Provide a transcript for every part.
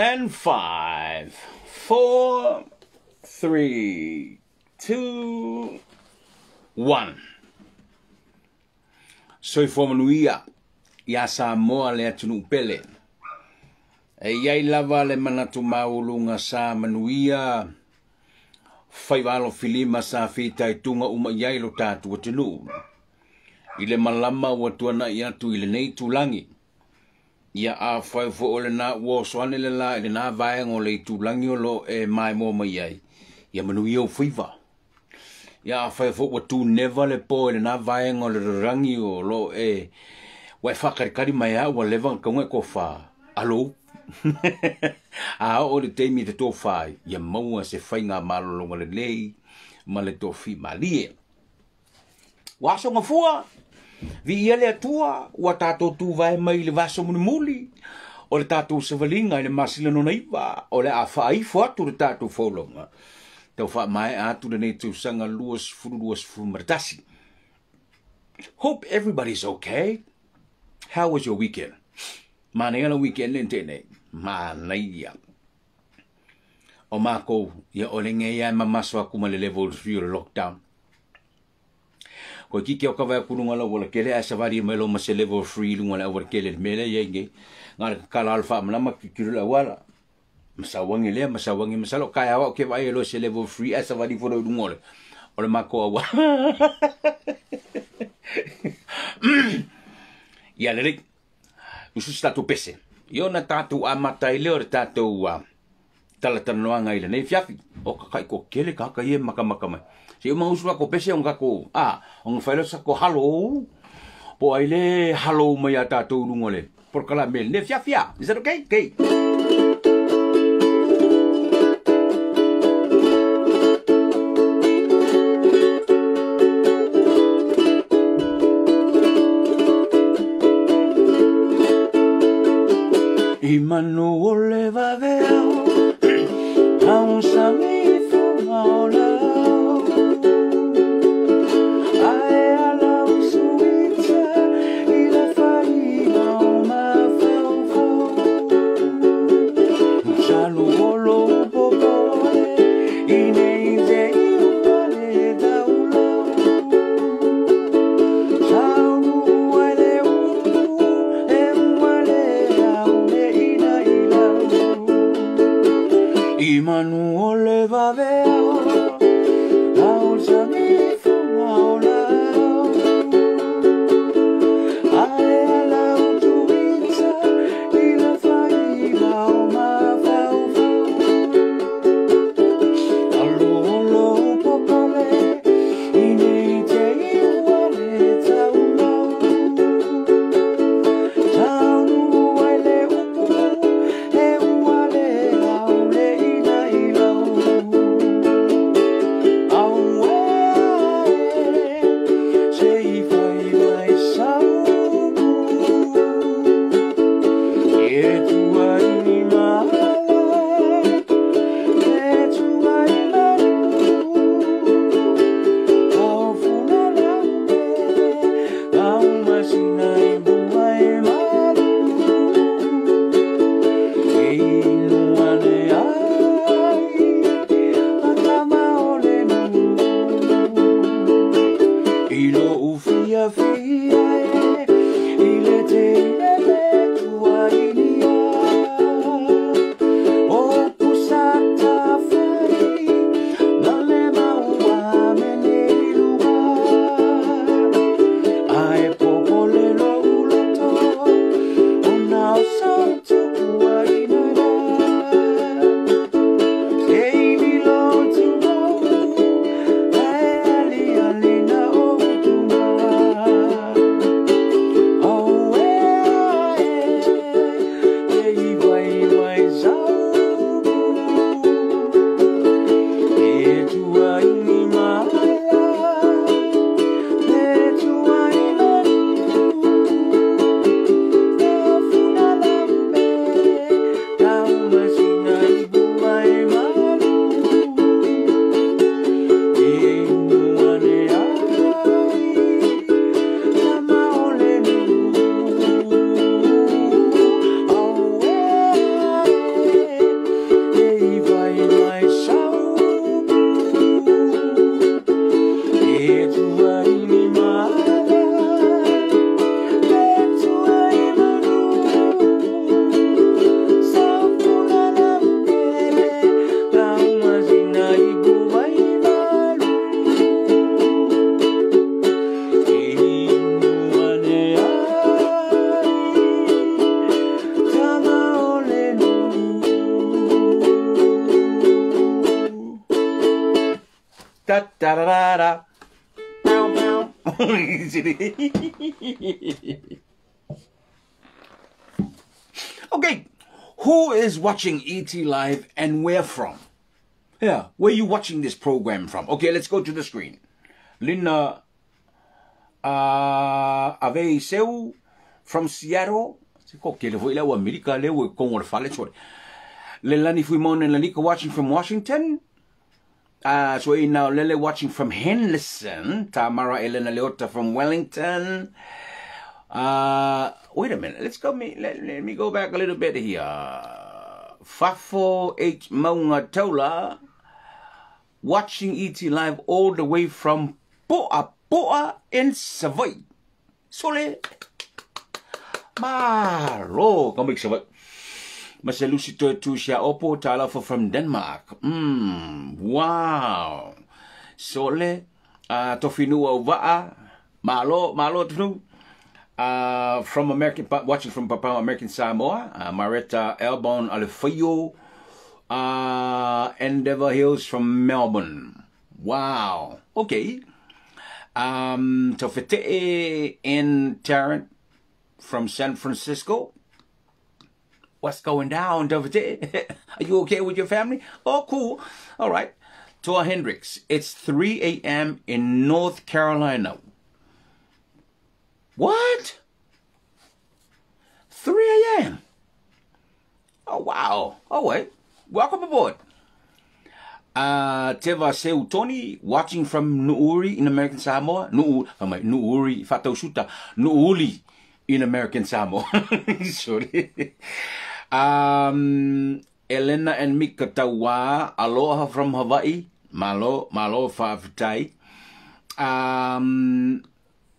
And 5, 4, 3, 2, 1. Soifua manuia iā Samoa le atunuu pele. E i ai lava le manatu maualuga sa manuia faiva alofilima sa fitaituga uma i ai lo tatou atunuu. I le malama ua tuanai atu i lenei itulagi. Ia afai foi o lena ua oso ane le la i lena vaega o le itulagi o lo o e maimoa mai ai, ia manuia ou faiva. Ia afai foi ua tuneva le po i lena vaega o le lalolagi o lo o e ua e faakalikali mai a ua leva ona tauga e tofa. Alo. A oo i le taimi e te tofa ai, ia maua se faiga malologa lelei ma le tofi malie. Ua aso gafua, viia le Atua, ua tatou tuvae mai i le vaaso mulimuli o le tatou savaliga i le masina lona iva, o le a faaifo atu le tatou folauga, tau faamaea atu lenei tausaga 2021. Hope everybody's okay. How was your weekend? Manaia la weekend le tene. Manaia. O mākou, ia o le ngei ai mamaso aku ma le level 3 o le lockdown. Koe kike o kawa aku lunga la wala kele ai savali mai lo ma se level 3 lunga la wala kele le mele ia inge. Ngā le kakala al whaamalama kikiro la wala. Masawangi lea, masawangi masalo. Kai awa o ke vai lo se level 3 ai savali folo lunga ole. O le mako awa. Ia lelei. Usu se tatou pese. Ia ona tatou amata ai lea o le tatou talatalanoaga i lenei afiafi. O kakai ko kele kaka ia e makamaka mai. Se i uma usu lako pese ona kako, a, ona fai lea o se kako halo. Po o ai le halo mai ia tatou i luga o le polokalame i lenei afiafi a. Is that okay? Okay. I manu o le vaveao, au sami funga o lau. Ae ala usuita i le faiga o mafaufau. Salu o lou popole i nei te iua le taulau. Saunu ai le upu e ua le au le ina i lau. I manu o le vaveao, au sami funga o lau. Ae ala utuita i le faiga o mafaufau. Alo o lou popole i nei te iua le taulau. Taunu ai le upu e ua le au le ina i lau. Da da da da da. Pow, pow. Okay, who is watching ET Live and where from? Yeah, where are you watching this program from? Okay, let's go to the screen. Linda Ave Seu from Seattle. Lelani Fuimon and Lanika watching from Washington. So now Lele watching from Henderson. Tamara Elena Leota from Wellington. Wait a minute. Let's go. Let me go back a little bit here. Fafo H Maungatola watching ET Live all the way from Poa Poa in Savoy. Sole. Malo. Come Savoy. Maselusi Toetusia Opo Talafa from Denmark. Wow. Sole. Tofinua Va'a. Malo. Malo Tunu. From American, watching from Papua American Samoa, Maretta Elbon Alefayo, Endeavour Hills from Melbourne. Wow. Okay. Tofete in Tarrant from San Francisco. What's going down, Tofete? Are you okay with your family? Oh, cool. All right. Toa Hendricks. It's 3 a.m. in North Carolina. What? 3 a.m. Oh, wow. Oh, wait. Welcome aboard. Teva Seu Tony, watching from Nuuri in American Samoa. Nuuri, Fatausuta. Nuuli in American Samoa. Sorry. Elena and Mika Tawa, aloha from Hawaii. Malo, malo, fa'afetai.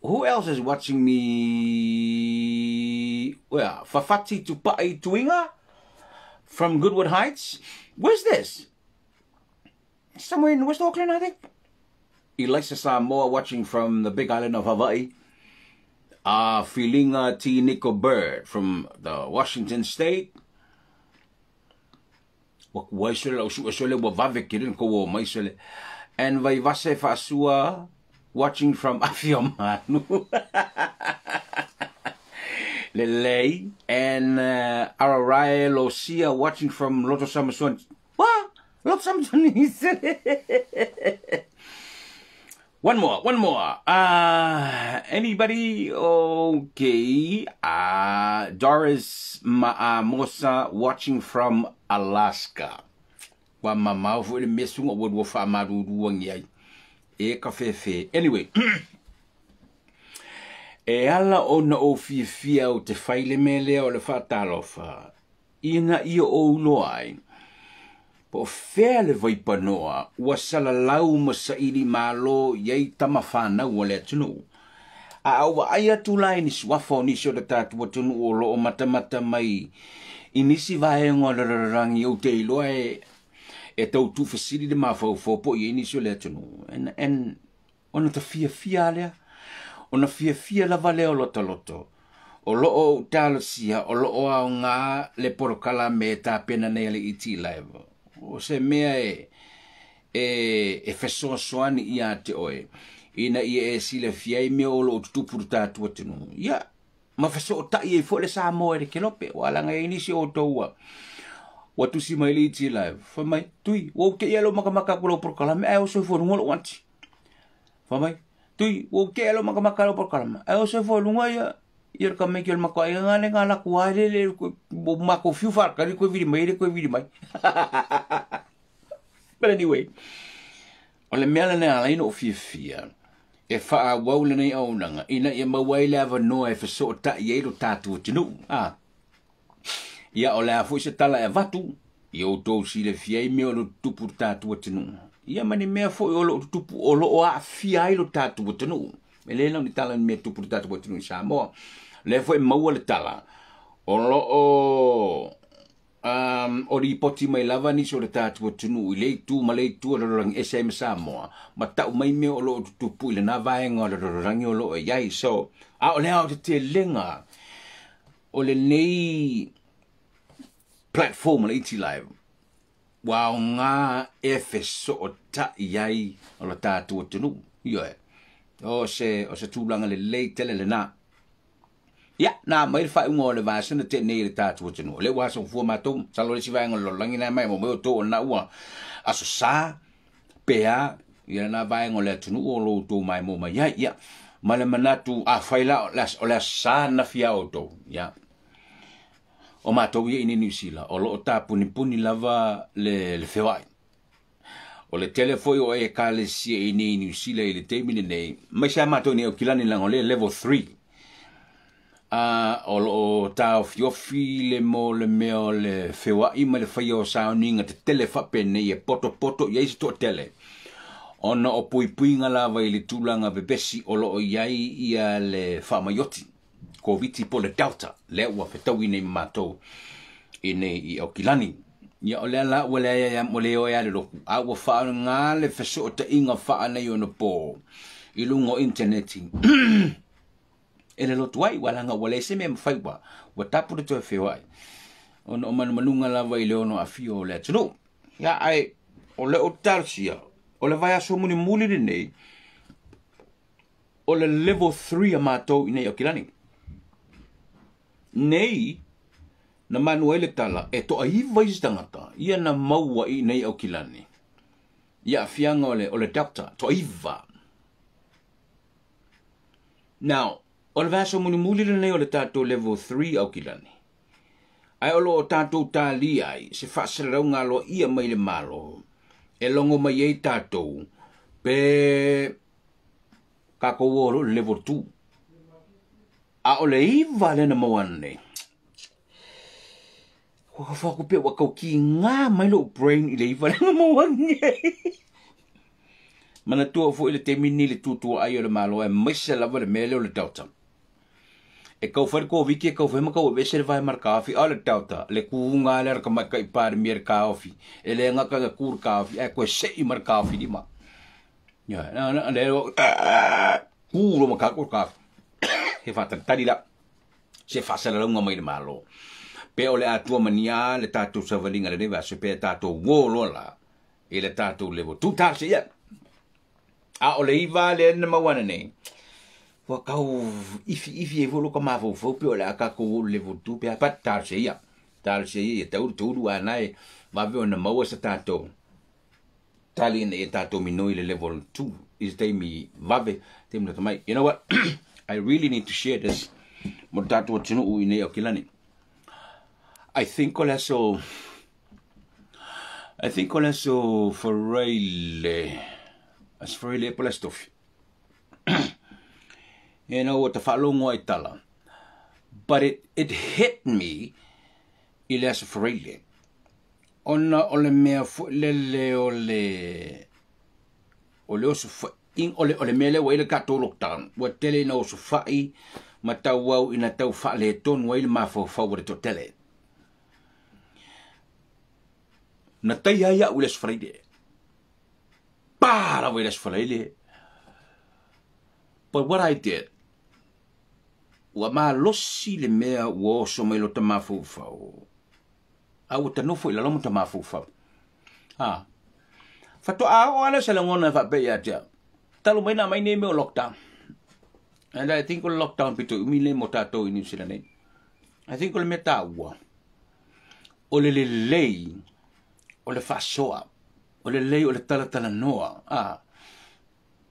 Who else is watching me? Well, Fafati Tupai Tuinga from Goodwood Heights. Where's this? Somewhere in West Auckland, I think. Elisa Samoa watching from the big island of Hawaii. Filinga T. Nico Bird from the Washington State. And Vaivase Fasua watching from Afiomanu. Lele. And Ararai Losia watching from Loto Samson. What? Loto Samson. One more, one more. Anybody? Okay. Doris Maamosa watching from Alaska. Anyway. E ala o na o fiafia o te whaile mele o le whaatalofa. Ina ia o uloa ai. Po fea le vaipanoa, ua salalau ma saili malo iai tama whanau o le atunu. A aua ai atu lai ni suafa o nisi o le tātou atunu o loo matamata mai. I nisi vaenga o le rarangi o te iloa e tau tuufesili le mafaufau po i nisi o le atunu. En ona ta fiafia lea. Ona fiafia lava lea o lotoloto. O loo o talosia, o loo au ngā le porokala me tāpena nei le iti live. O se mea e fesoasoani ia te oe. Ina ia e silafia i mea o loo tutupu le tātou atunu. Ia, ma feso'ota'i ai fo'i le Samoa e le kelope. Ua alaga ai nisi o outou ua. Ua tusi mai le iti live. Fai mai, tui, ua ou te'i alo makamaka aku lau porokalame, ae o soifua luga lou anti. Fai mai, tui, ua ou te'i alo makamaka lau porokalame, ae o soifua luga ia ia le tamaiti o le matua ai ngā le ngā laku ai le le mo mako fiu whaakari koe viri mai le koe viri mai. But anyway, o le mea lena ala ina o fiafia e whaawau lenei auaunaga ina ia maua ai le avanoa e feso'ota'i ai lo tatou atunuu. Ah. Ia o le a fo'i se tala e avatu ia outou silafia ai mea o lo tutupu le tatou atunuu. Ia ma ni mea fo'i o loo tutupu o loo aafia ai lo tatou atunuu. E le na o ni tala ni mea tupu le tatou atunuu i Samoa. Lea fo'i maua le tala o loo o lipoti mai lava nisi o le tatou atunuu i le itu ma le itu o le lalolagi ese ai ma Samoa ma ta'u mai mea o loo tutupu i lena vaega o le lalolagi o loo e ai. So, a o le aotetelega o lenei platform o le ET Live Ua aoga e fesootai ai o le tatou atunuu. Ioe, o se tulaga lelei tele lena. Ia, na aumai le faaiuga o le vasena tea nei i le tatou atunuu. O lea ua asofua matou, masalo le isi vaega o le lalolagi lena e maimoa mai outou o lena ua aso Sa pe a, ia lena vaega o le atunuu o lo outou maimoa mai ai. Ia, ma le manatu afai la o le aso Sa ananafi ia outou, ia, o matou ia i inei i Niu Sila, o lo o tapunipuni lava le feoai. O le tele foi o ekalesia i inei i Niu Sila i le taimi lenei, aemaise lava matou i inei i Aukilani leaga o lea e level 3. O lo o taofiofi le mo le mea o le feoai ma le faia o sauniga tetele faapenei e potopoto i ai se toatele, ona o puipuiga lava i le tulaga vevesi o lo o i ai ia le faamaioti Koviti po o le Delta, lea ua fetaui nei ma matou i nei i Aukilani. Ia o lea la ua leai ai ua le oe lava le loku, a ua faaaoga le fesootaiga faaneionapo i luga o initaneti e le lotu ai, ua leaga ua leai se mea e mafai, ua tapu le toe feoai ona o manumanuga lava i le ono aafia o le atunuu. Ia ae o lea ou te talosia, o le vaiaso mulimuli lenei, o le level 3 a matou i nei Aukilani. Nei, na manu ai le tala, e toaiva isi tagata, ia na maua i nei Aukilani. I aafiaga o le Delta, toaiva. Now, o le vaiaso mulimuli lenei o le tatou level 3 Aukilani. Ae o lo o tatou talia ai se faasalalauga aloaia mai le Malo, e logo mai ai tatou, pe Kākou o lo level 2. A o le iva lea na maua nei. Ua ka whaku pe ua kau ki ngā mai lou brain i le iva lea na maua nei. Manatua foi le taimi ni le tutua ai o le Malo aemaise lava le mea lea o le Delta. E kau whai le Koviti, e kau whai ma kau avese le vae ma le kaofi, a o le Delta, le kuunga lea le tamaitai Palemia le kaofi, e le gata na ku le kaofi, ae toe sei ma le kaofi lima. Ia, na, na, le, ku lo ma kako le kaofi. He whātalitali la, se whaasalalauga mai le Malo. Pe o le atua mania le tātou savaliga lenei vaiaso, pe tātou uō loa la i le tātou level 2 talosia ia. A o le iva lea na maua ane nei, ua kau ifiifi ai foi lou mafaufau pe o le a tatou oo i le level 2 pe a, but talosia ia. Talosia ia ia tau le toulu a na e vave ona maua sa tatou tali ina ia tatou minoi i le level 2 i se taimi vave, taimi lata mai. You know what? I really need to share this mo le tatou atunuu i nei Aukilani. I think o le aso I think o le aso Faraile, aso Faraile po o le aso Tofi. You know, ua ta faalogo ai tala. But it hit me i le aso Faraile. Ona o le mea foi lele o le o le osofaiga, o le mea lea ua i ai le tatou lockdown, ua tele ina osofai ma tauau ina tau faaletonu ai le mafaufau o le toatele. Na taia ai au i le Aso Faraile. Pa lava i le Aso Faraile. But what I did, ua malosi le mea ua oso mai lota mafaufau. A ua ta nofo i lalo ma ta mafaufau. Ha. Faatoa oo lava lea o se lagona e faapea ia te au. Talu mai na aumai nei mea o lockdown. And I think o le lockdown pito i umi nei mo tatou i New Zealand nei. I think o le mea taua, o le lelei o le faasoa, o le lelei o le talatalanoa, a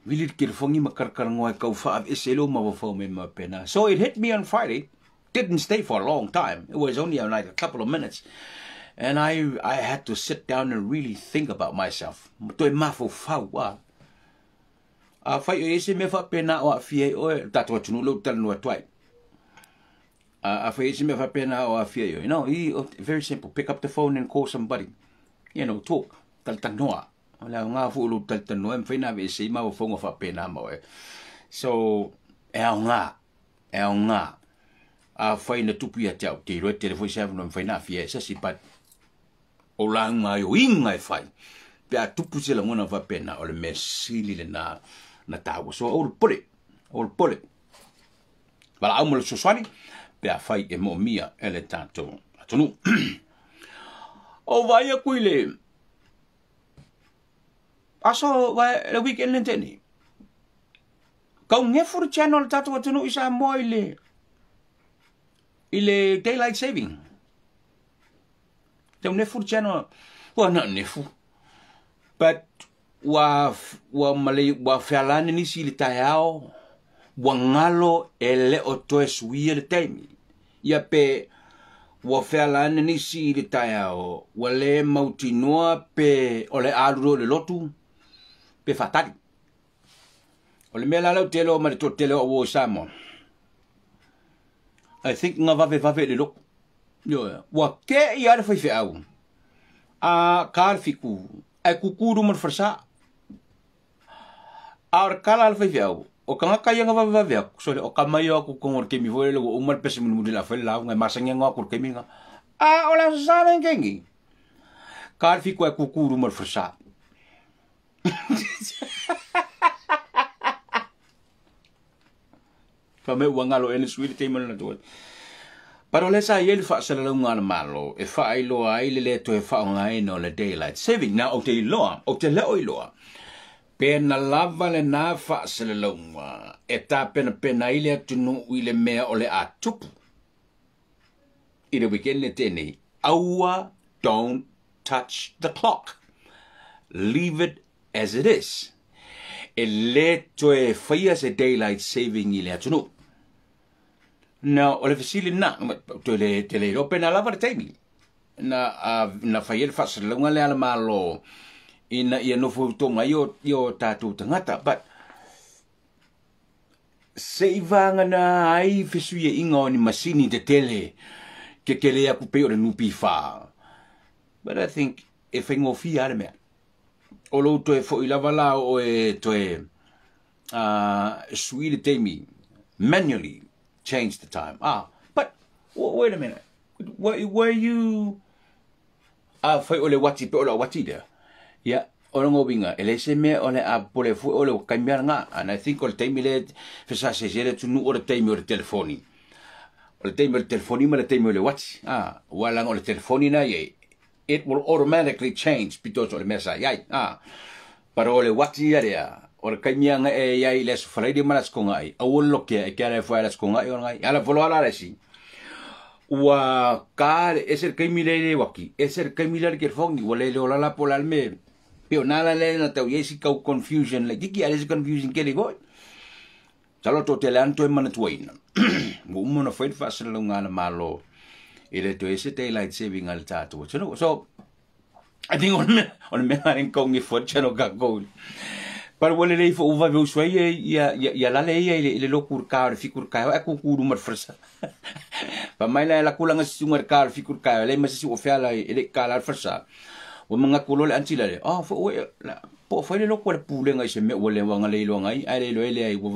vili le telefoni ma kalakalanoa e kau faaveese ai lou mafaufau mai ma faapena. So it hit me on Friday, didn't stay for a long time, it was only like a couple of minutes, and I had to sit down and really think about myself, ma toe mafaufau, a. Afai o i ai se mea faapena o aafia ai oe, le tatou atunuu lea ou te talanoa atu ai. Afai e i ai se mea faapena o aafia ai oe, no, very simple, pick up the phone and call somebody, you know, talk, talatalanoa. O le aoga foi o lou talatalanoa e mafai ona aveese ai mafaufauga faapena ma oe. So, e aoga, e aoga. Afai na tupu ia te au, te iloa e tele foi se avanoa e mafai ona aafia ai se asi, but o lauga gaoioiga e fai, pe a tupu se lagona faapena, o le mea sili lena na taua. So, aua le popole, aua le popole. Valaau ma le fesoasoani pe afai e moomia e le tatou atunuu. Ou vaai aku i le Aso le weekend le teni. Kau ngefu le channel tatou atunuu i Samoa i le daylight saving. Tau nefu le channel. Ua na nefu. But ua malei ua fealani nisi i le taeao ua galo e le o toe suia le taimi. Ia pe ua fealani nisi i le taeao ua le mautinoa pe o le alu loa i le lotu pe faatali. O le mea la lau tele o ma le toatele o ua i Samoa. I think nga vave vave le loku. Ioe, ua ke ia le faifeau. A ka le 7, ai kuku luma le falesa. A o le kala le faifeau, o kangaka ia nga vave vave aku. So le o kama ia aku kongo le kemi foi le ua uma le pese mulimuli la fai le lauga e masani ngo aku le kemi nga. A o le aso sa le kengi. Ka le 7 ai kuku luma le falesa. Fa me ua ngalo ene sui le taimi na tuai. Pero le sa i le faasalalauga a le Malo e faailoa ai le lē toe faaaogaina o le daylight saving. Na ou te iloa, ou te le o iloa pe na lava lenā faasalalauga e tapenapena ai le atunuu i le mea o le a tupu i le weekend le tenei. Aua, don't touch the clock. Leave it as it is. E lē toe faia se daylight saving i le atunuu. Na o le fesili na, toe le te le iloa pe na lava le taimi na faia le faasalalauga lea a le Malo ina ia nofo utoga ai o tatou tagata. But se i vagana ai fesuiaiga o ni masini tetele kekele aku pei o le NPF. But I think e faigofie a le mea. O lou toe fo'i lava la o e toe sui le taimi, manually change the time. Ah, but wait a minute. Were you a fai o le wati pe o le wati lea? Ia, o le ngovinga, e le se mea o le a pole fue o le kaimea nga. And I think o le taimi le fesa se se le tunu o le taimi o le telefoni. O le taimi o le telefoni ma le taimi o le wati. Ah, wala o le telefoni na ye. It will automatically change because o le mea sa iai. Ah, pero o le wati ia lea, o le kaimia nga e iai le aso falaidi ma le aso kongai. Aua le lokia e kia le fua le aso kongai o ngai. Ala folo ala le si. Ua ka e se le kaimi le le waki. E se le kaimi le le telefoni. Ua le le o lala po la le me. Pe o nala le na tau iai si kau confusion le kiki ale si confusion ke le goi. Talo to te le anto e mana tuaina. Ua uma na fai le faasalalauga a le Malo i le toe se daylight saving a le tatou atunuu. So, I think o le mea ngare kau nge fua channel ka kou. Pero ua lelei foʻi ua vave usu ai ia ia lale ia i le loku le ka o le 7 le taeao ae kuku luma le falesa. Pa mai la la kula ngasi le ka o le 7 le taeao le ma se o feala e le ka la le falesa. Ua mangaku loa le anti la le. Ah, fo ue la po fai le loku le pulega i se mea ua le wanga le iloa ngai ai le iloa le ai ua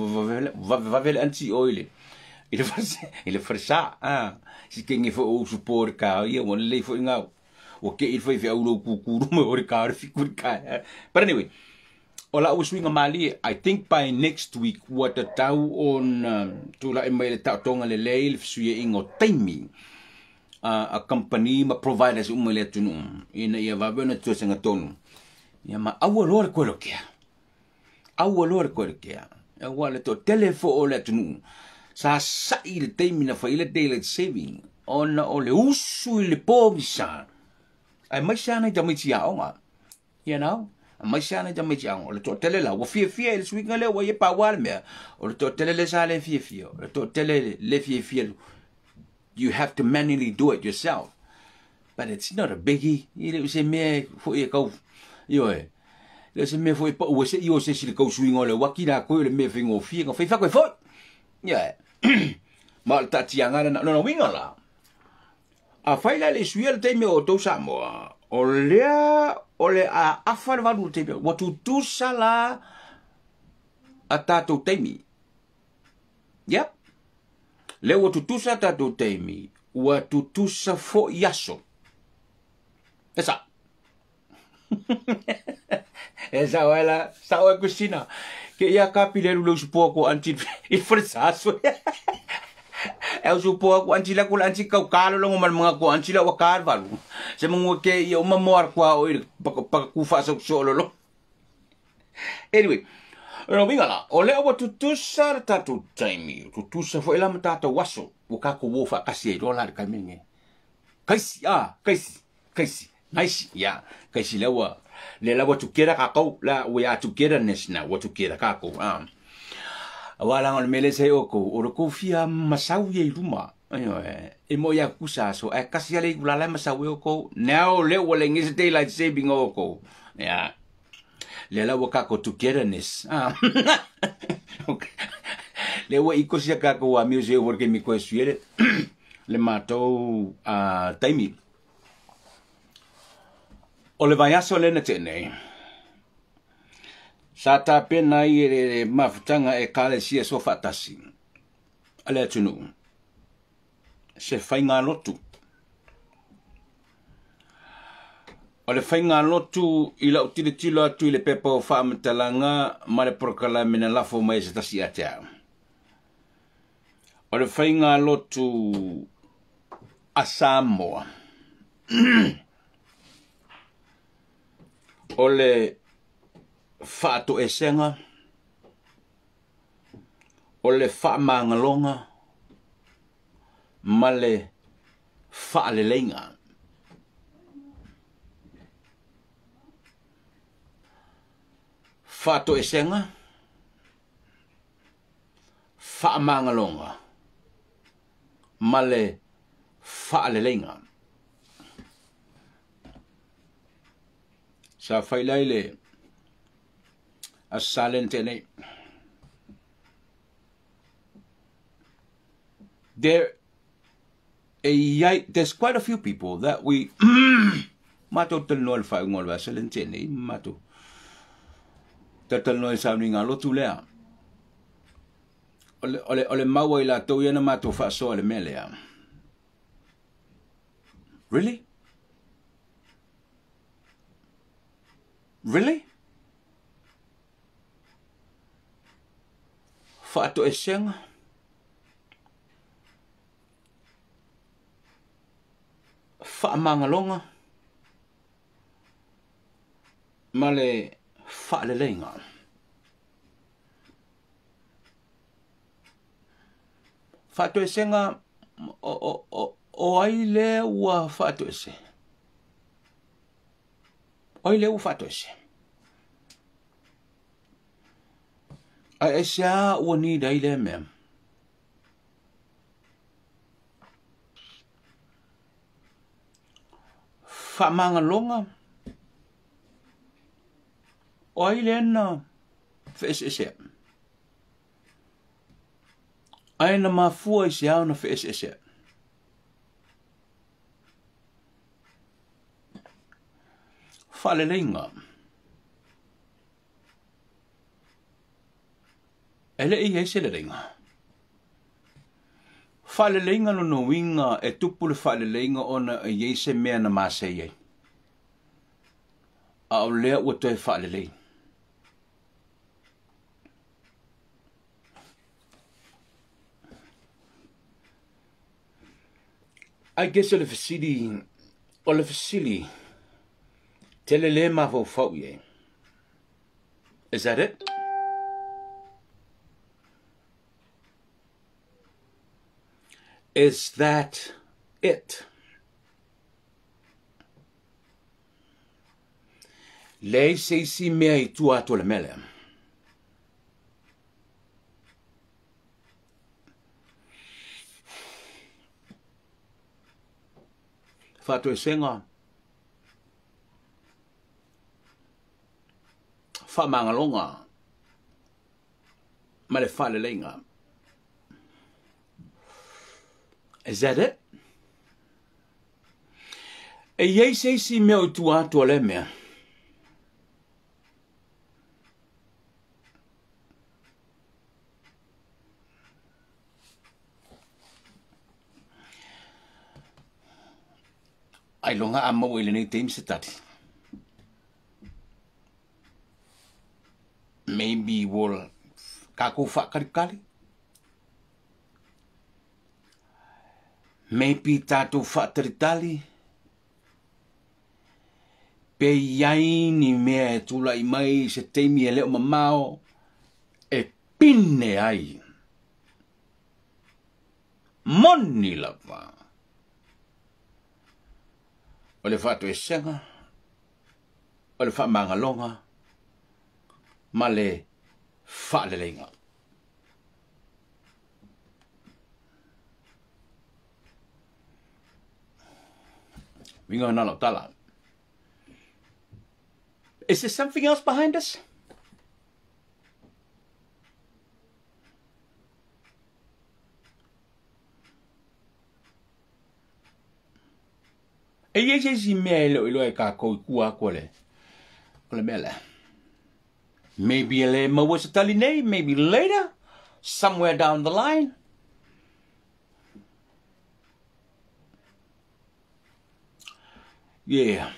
vave vave le anti o i le falesa i le falesa. Ah, si kenge fo o usu po le ka ia ua lelei foʻi ngau. Ua ke i le fai fe au lo kuku luma o le ka o le 7 le taeao. But anyway, o la ua suiga malie, I think by next week ua tatau ona tula'i mai le taotoga lelei le fesuiaiga o taimi a company ma providers uma i le atunuu ina ia vave ona tuasagatonu. Ia ma aua loa le koelokea. Aua loa le koelokea. Aua le toatele foʻi o le atunuu sa saʻi le taimi na fai le daylight saving ona o le usu i le pogisa. Ae mai se ana i tamaiti aoga. Mai se ana i tamaiti aoga. O le toatele la, ua fiafia i le suiga lea ua ia paua le mea. O le toatele le sa le fiafia. O le toatele le fiafia. You have to manually do it yourself. But it's not a biggie. I le se mea foʻi e kau. Ioe. Le se mea foʻi pa ua se i o se si le kau suiga o le waki la koe o le mea faigofie. Nga fai foi. Ia. Ma o le taatiaga lena. Lona uiga la. A fai la le suia le taimi o tou Samoa. O lea o le a afa le 8 le taimi. Ua tutusa la a tatou taimi. Yep. Le ua tutusa tatou taimi. Ua tutusa foʻi aso. E sa. E sa oe la, sa oe Christina. Ke ia kapi le lu usu ko anti i falesa aso. E usu po ko anti la ko anti kau kalo longo mal mga ko anti la wa kal valu. Se mangu ke ia uma moar kwa o i pa ku fa so so lolo. Anyway, o lona uiga la, o lea ua tutusa le tatou taimi, tutusa foi la ma tatou aso, ua tatou o faatasi ai loa la i le taimi lenei. Kaisi, ah, kaisi, kaisi, nice, yeah, kaisi lea ua, lea la ua together tatou, la, we are togetherness now, ua together tatou, ah. Aua leaga o le mea lea sa i outou, o le tou fia masau ia i luma, ioe, e moi lava tutusa aso, ae tasi lava le itula la e masau ai outou. Now lea ua leai nei se daylight saving o outou, yeah. Lea la ua tatou togetherness. Ah. Okay. Lea ua iko sia tatou amio se ua ke mi koe sui le matou taimi. O le vaiaso lea na tea nei, sa tapena ai e le mafutaga Ekalesia Soofaatasi a le atunuu se faigalotu. O le faigalotu i lau tilotilo atu i le pepa o faamatalaga ma le polokalame na lafo mai e se tasi ia te au. O le faigalotu a Samoa, o le faatoesega, o le faamagaloga ma le faaleleiga. Faatoesega, faamagaloga ma le faaleleiga. Sa fai lai le Aso Sa lea na tea nei. There, e iai, there's quite a few people that we matou talanoa i le faaiuga o le vaiaso lea na tea nei, matou talatalanoa i le sauniga lotu lea. O le, o le, o le mau a i latou ia na matou faasoa i le mea lea. Really? Really? Faatoesega? Faamagaloga? Ma le faaleleiga. Faatoesega o, o, o, o ai lea ua faatoese? O ai lea ua faatoese? Ae aisea ua need ai lea mea? Faamagaloga? O ai lea na feeseeseai? Ae na mafua i se ao na feeseeseai? Faaleleiga. E le i i ai se leleiga. Faaleleiga lona uiga e tupu le faaleleiga ona e i ai se mea na masei ai, a o lea ua toe faalelei. I guess o le fesili, o le fesili tele lē mafaufau i ai. Is that it? Is that it? Leai se isi mea i tua atu o le mea lea. Faatoesega, faamagaloga ma le faaleleiga. Is that it? E i ai se isi mea o i tua atu o lea mea. Ailoga a maua i lenei taimi se tali. Maybe we'll tatou faatalikali. Maybe tatou faatalitali. Pe i ai ni mea e tulai mai se taimi e le o mamao e pine ai. Moni lava. O le faatoesega, o le faamagaloga ma le faaleleiga. Uiga na lau tala. Is there something else behind us? E i ai se isi mea e le o iloa e kākou i kua aku o le, o le mea lea. Maybe e le maua se tali nei, maybe later, somewhere down the line. Yeah.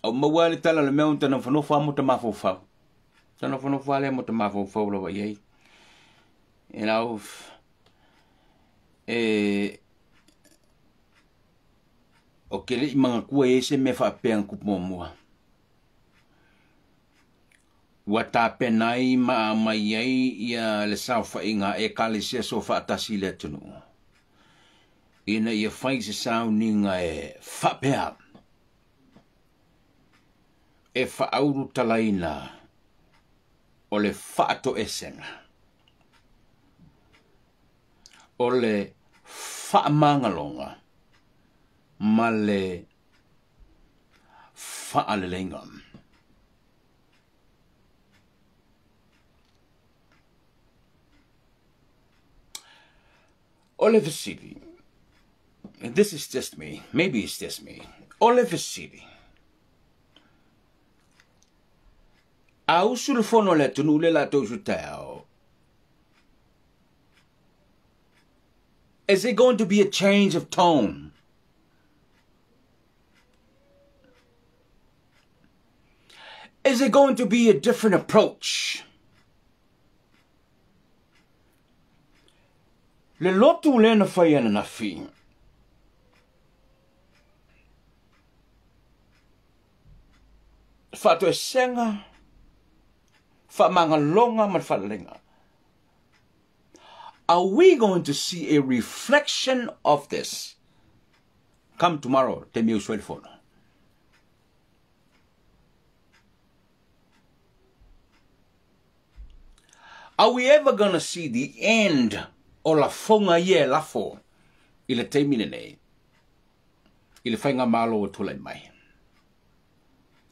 Au maua le tala le mea o tana whanofo a mo ta mafaufau. Tana whanofo a le mo ta mafaufau lawa i ai. You know, e o ke le i mangakua e se mea faapea na kupu muamua. Ua tapena ai ma aumai ai ia le saofaiga a Ekalesia Soofaatasi i le atunuu, ina ia fai se sauniga e faapea, e faaulutalaina o le faatoesega, o le faamagaloga ma le faaleleiga. O le fesili, and this is just me, maybe it's just me, o le fesili, a usu le fono a le atunuu lea latou usu taeao, is it going to be a change of tone? Is it going to be a different approach? Le lotu lea na fai ananafi. Faatoesega, faamagaloga ma le faaleleiga. Are we going to see a reflection of this come tomorrow, taimi e usu ai le fono? Are we ever gonna see the end o lafoga ia e lafo i le taimi lenei i le faigamalo ua tulai mai?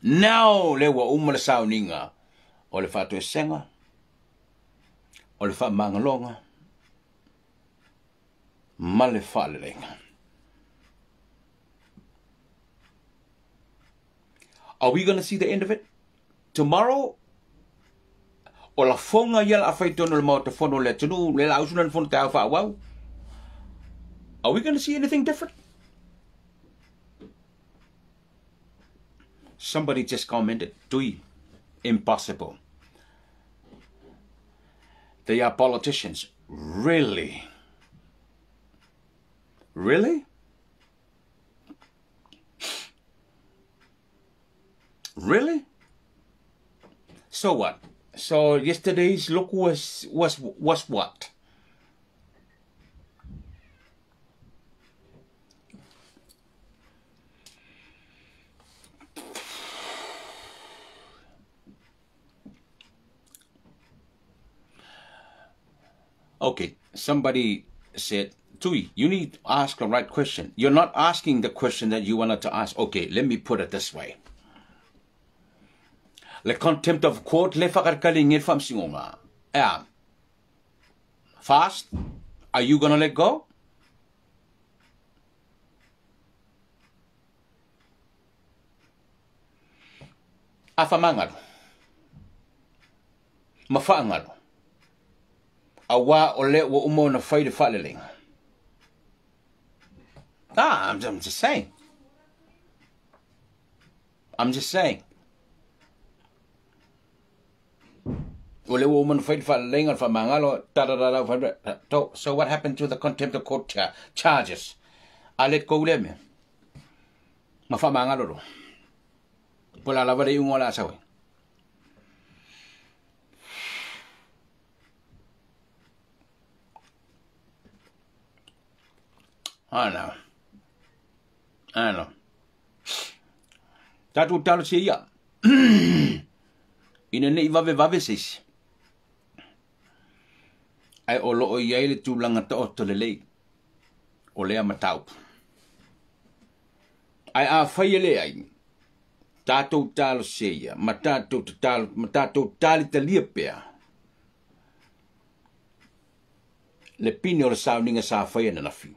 Now lea ua uma le sauniga o le faatoesega, o le faamagaloga ma le faaleleiga. Are we gonna see the end of it? Tomorrow, o lafoga ia la a fai tonu le Maota Fono o le atunuu, le la usu le fono taeao faaauau. Are we gonna see anything different? Somebody just commented, Tui, impossible. They are politicians. Really? Really? Really? So what? So yesterday's look was what? Okay, somebody said, Tui, you need to ask the right question. You're not asking the question that you wanted to ask. Okay, let me put it this way. Le contempt of court le whakarekali nge whamsingonga. Yeah. Fast, are you gonna let go? A whamangalo. Ma whaangalo. A wā o le ua uma ona fai le faaleleiga. Ah, I'm just saying. I'm just saying. O le ua uma ona fai le faaleleiga, le faamagalo, da da da da. So what happened to the contempt of court charges? A let go le mea. Ma faamagalo lo. Po la lava le iuga o le a sau ai. I don't know. I don't know. Tatou talosia ia. Ina nei vave vave se isi. Ae o loo i ai le tulaga taoto lelei o lea mataupu. Ae afai e leai, tatou talosia ia ma tatou tatalo ma tatou talitalia pea le pine o le sauniga sa faia ananafi.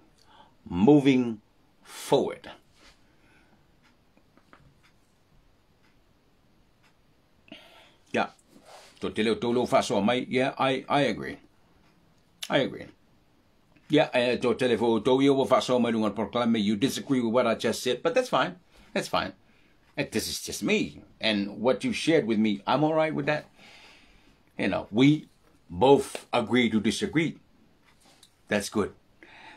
Moving forward. Yeah. To tele o tolu faasoa mai. Yeah, I agree. I agree. Yeah, to tele fo tou ia ua faasoa mai luga o le polokalame. You disagree with what I just said, but that's fine. That's fine. This is just me. And what you shared with me, I'm all right with that. You know, we both agree to disagree. That's good.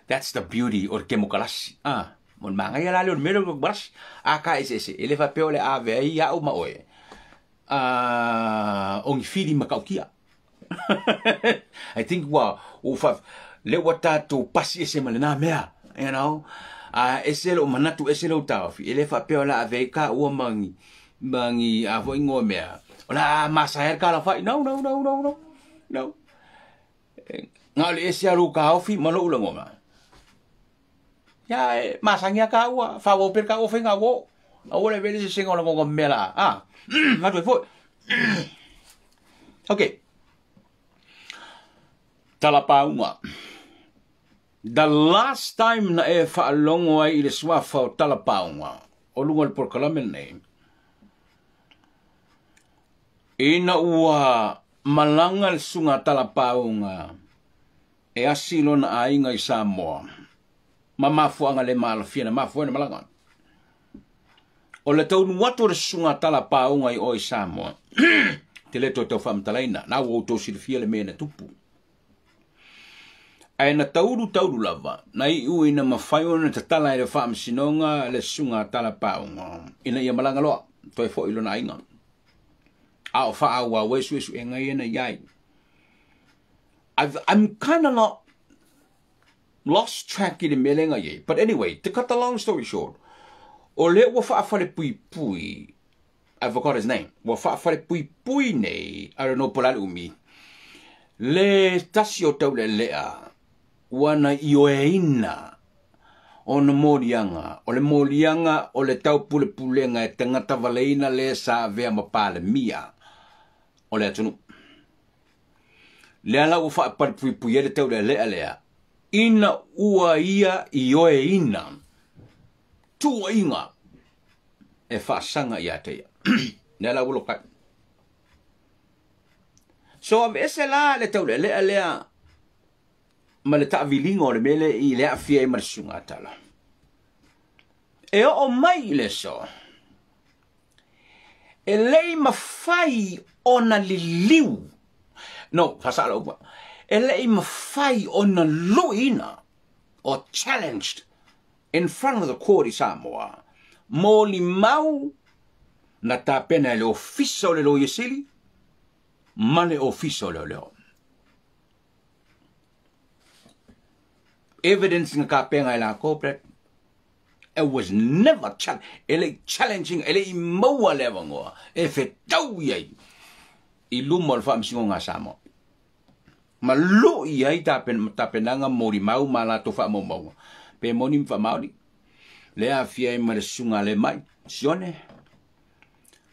That's the beauty o le kemokalasi. Ah, mo le magaia la lea o le mea lea o le kemokalasi. A ka eseese, e le faapea o le ave ai au ma oe. Ah, o ni fili matautia. I think ua, ua fa, le ua tatou pasi ese ma lena mea, you know. A ese lou manatu, ese lou taofi, e le faapea o le a ave ai ka ua ma ni, ma ni a foi ngoa mea. O le a masa ai le kalafai. No, no, no, no, no. No. Na o le ese a lou taofi ma lou lagona. Ia e masani a kāua, whāwau pere kāua whainga wō. Aua le vele se senga o lagona mea la. Ah, ngatu e foi. Ok. Talapāuga. The last time na e faalogo ai i le suafa o Talapāuga o luga o le polokalame lenei, ina ua malaga le susuga a Talapāuga e asi lona aiga i Samoa ma mafuaaga le malofia na mafua ai ona malaga. O le taunu atu o le susuga a Talapāuga i o i Samoa, te le toe tau faamatalaina, na ua outou silafia le mea na tupu. Ae na taulu taulu lava, na iu ina mafai ona tatala e le Faamasinoga le susuga a Talapāuga ina ia malaga loa, toe foi i lona aiga. A o faaauau ai suesuega ia na i ai. I've, I'm kind of not lost track i le mea lea na i ai. But anyway, to cut the long story short, o lea ua faafalepuipui, I forgot his name, ua faafalepuipui nei, I don't know po o le a le umi, le tasi o Taulelea ua na ioeina ona moliaga, o le moliaga o le taupulepulega e tagata valeina le sa avea ma Palemia o le atunuu. Lea la ua faapalepuipui ai le Taulelea lea, ina ua ia ioeina tuuaiga e faasaga ia te ia. Lea la ua lokai. So aveese la le Taulelea lea ma le taaviliga o le mea lea i le aafia ai ma le susuga a Tala. E oo mai i le aso, e le i mafai ona liliu, no, faasao lau upu, e le i mafai ona luiina or challenged in front of the court i Samoa, molimau na tapena e le Ofisa o le Loia Sili ma le Ofisa o Leoleo. Evidence na kapenga e lakou but it was never challenge, e le i challenging, e le i maua le avanoa e fetau i ai i luma o le Faamasinoga a Samoa. Ma lui ai tapenaga molimau ma latou faamaumauga, pe moni ma faamaoni, le aafia ai ma le susuga a Lemai Sione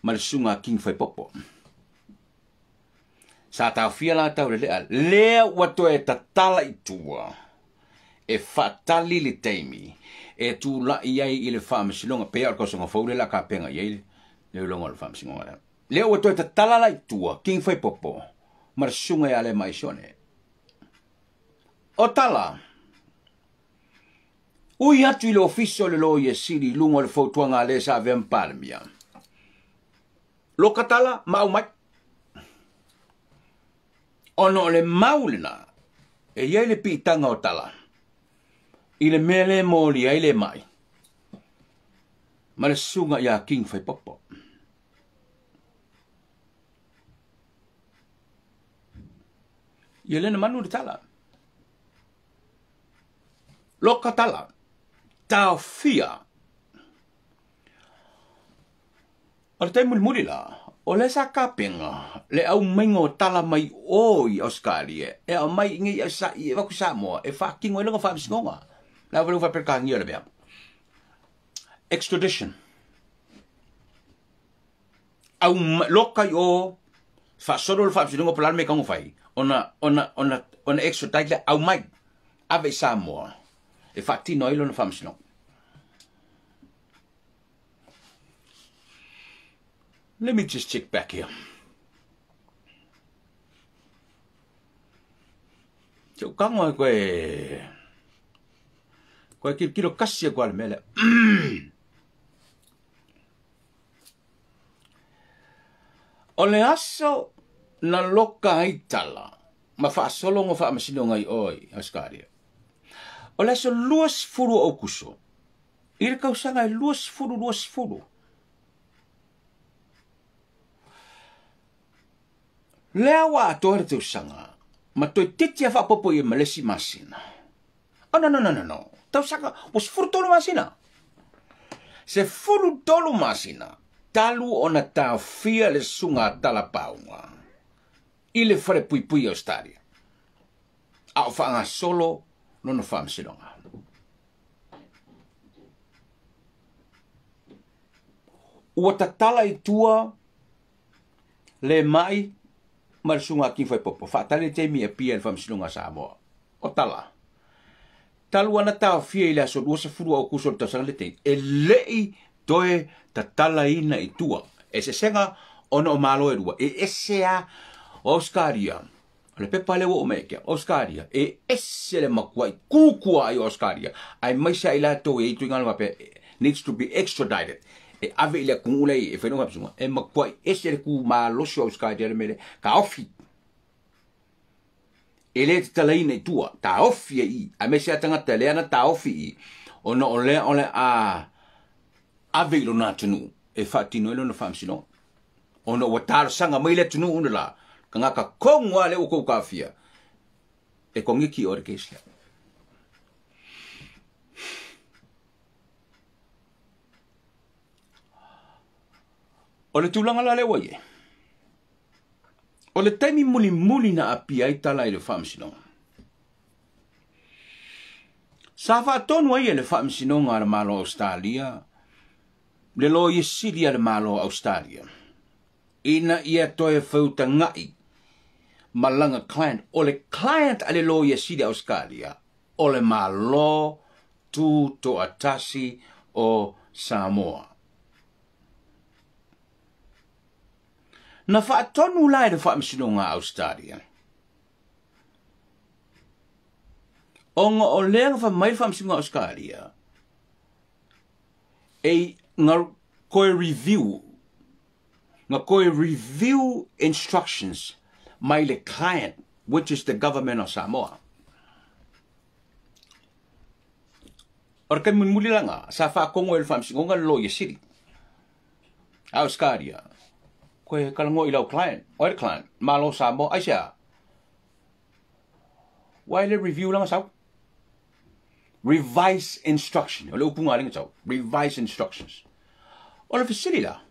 ma le susuga a King Faipopo. Sa taofia la Taulelea, lea ua toe tatala i tua e faatali le taimi e tulai ai i le Faamasinoga, pei o le tausaga fou lea o le a tapena i ai le iloiloga o le Faamasinoga lea. Lea ua toe tatala la i tua King Faipopo ma le susuga ia Lemai Sione. O tala, ui atu i le Ofisa o le Loia Sili i luga o le fautuaga a le sa avea ma Palemia. Loka tala ma aumai. Ona o le mau lena, e i ai le piitaga o tala i le mea le molia ai le mai ma le susuga ia King Faipopo. Ia lena manu le tala. Loka tala. Taofia. O le taimi mulimuli la, o lea sa kapena le aumaiga o tala mai o i Ausetalia e aumai i nei i avatu i Samoa e faatino ai lona faamasinoga. Le au faaperekania o le mea. Extradition. Au loka i o faasolo le faamasinoga po o le a le mea e tago fai ona extradite lea aumai ave i Samoa e faatino ai lona faamasinoga. Let me just check back here. Te ukango e koe koe kilo kasi e koe le mele. O le aso na loka ai tala ma faasologa faamasinoga i o i Ausetalia. O le aso 20 o Aokuso i le tausaga e 2020. Lea ua atoa le tausaga ma toe titi a faapopo ia ma le isi masina. Oh no no no no no. Tausaga ua 13 masina. 13 masina talu ona taofia le susuga a Talapauga i le falepuipui o Australia. A o faagasolo lona faamasinoga. Ua tatala i tua le mai ma le susuga a King Faipopo. Faatali le taimi e apia i le faamasinoga a Samoa. O tala. Talu ana taofia i le aso 20 o Aokuso o le tausaga le tei, e lei toe tatalaina i tua. E sesega ona o malo e lua. E ese a o Australia. O le pepa lea ua oo mai ia te au. Australia. E ese le matuai kukua ai o Australia. Aemaise ai latou e ituaiga le faapea needs to be extradited. E ave i le atunuu lea e fai lona faamasinoga. E matuai ese le tu malosi o Australia le mea lea. Taofi. E le tatalaina i tua. Taofi e i. Aemaise a tagata lea na taofi i. Ona o lea o le a ave i lona atunuu e faatino ai lona faamasinoga. Ona ua talosaga mai le atunuu ona la, tagata tonu lava lea ua tou taofia, e koniki oe le case lea. O le tulaga la lea ua i ai, o le taimi mulimuli na apia ai tala i le faamasinoga, sa faatonu ai e le faamasinoga a le Malo o Ausetalia le Loia Sili a le Malo o Ausetalia ina ia toe feutaga'i ma lana client. O le client a le Loia Sili a Ausetalia o le Malo Tutoatasi o Samoa. Na faatonu la e le faamasinoga a Ausetalia ona o lea na fai mai le faamasinoga a Ausetalia e nga koe review nga koe review instructions mai le client, which is the government of Samoa. O le taimi mulimuli la lena, sa faakogo e le faamasinoga le Loia Sili a Ausetalia koe talanoa i lau client. O ai le client? Malo Samoa. Aisea? Ua e le review lana sau. Revise instruction. O le upu nga lenga sau. Revise instructions. O le fesili la,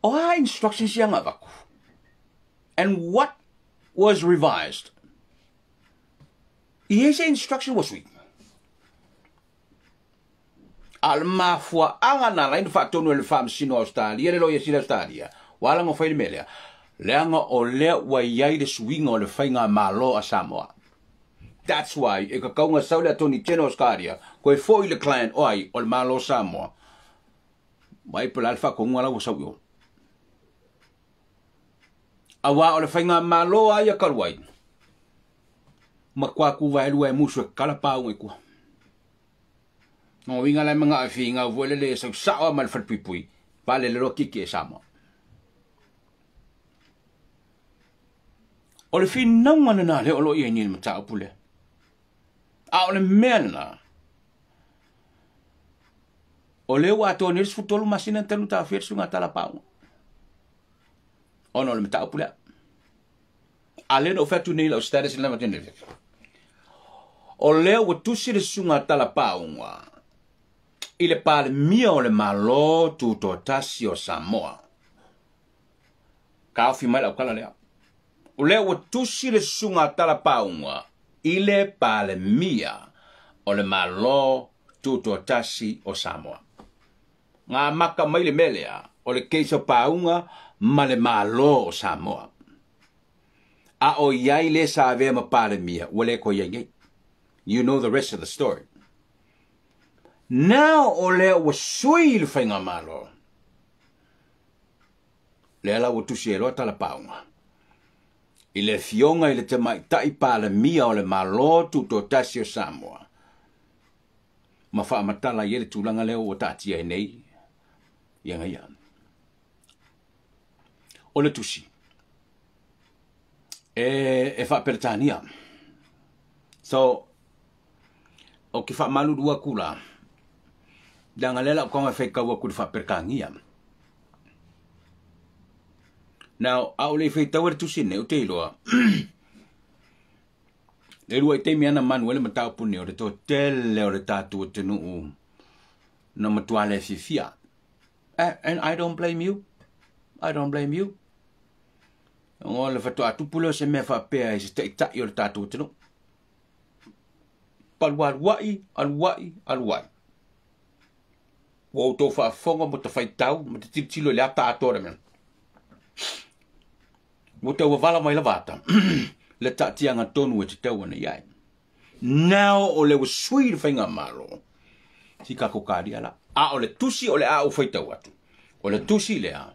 o a instructions ia na avatu? And what was revised? I ai se instruction ua sui? A o le mafuaaga na ala ai ona faatonu e le Faamasino o Ausetalia le Loia Sili Ausetalia, ua ala ona fai le mea lea, leaga o lea ua i ai le suiga o le faigamalo a Samoa. That's why e tatau ona sau le Attorney General o Australia koe foi le client o ai o le Malo o Samoa. Mai po o le a le faatonuga la ua sau i o. Aua o le faigamalo a ia talu ai, matua tuvaelua e musu e kala pauga i tua. No uiga la e manao e finau foi le le sau sao lava ma le falepuipui, palele loa kiki e Samoa. O le finauga lena lea o lo o i ai nei i le mataupu lea. A o le mea lena, o lea ua atoa nei le 13 masina talu taofia le suiga tala paoga. Ona o le mataupu lea. A lea na ou fai atu nei lau status i le matene. O lea ua tusi le susuga a Talapauga i le Palemia o le Malo Tutoatasi o Samoa. Taofi mai lau tala lea. O lea ua tusi le susuga a Talapauga i le Palemia o le Malo Tutoatasi o Samoa. Na amata mai le mea lea o le case o Pauga ma le Malo o Samoa. A o i ai le sa avea ma Palemia, ua le toe i ai nei. You know the rest of the story. Now o lea ua sui le faigamalo. Lea la ua tusi ai loa Talapauga i le afioga i le Tamaitai Palemia o le Malo Tutoatasi o Samoa ma faamatala ai le tulaga lea ua taatia ai nei ia gaia. O le tusi e faaperetania. So, o ke faamalulu atu la, leaga lea la o taga e faitau atu i le faaperetania. Now, a o le faitau le tusi nei, o te iloa, le lua i taimi ana manu ele mataupu nei o le toatele o le tatou atunuu na matua le fiafia. And I don't blame you. I don't blame you. O le faatoa tupu lea o se mea faapea i se taitai o le tatou atunuu. Palualuai, aluai, aluai. Ua outou faafofoga ma ta faitau ma te tilotilo i le ata atoa le mea. Ua tau wavala mai lava ata le taatiaga tonu e tatau ona i ai. Now o le ua sui le faigamalo, si kako kalia la. A o le tusi o le a ou faitau atu. O le tusi lea,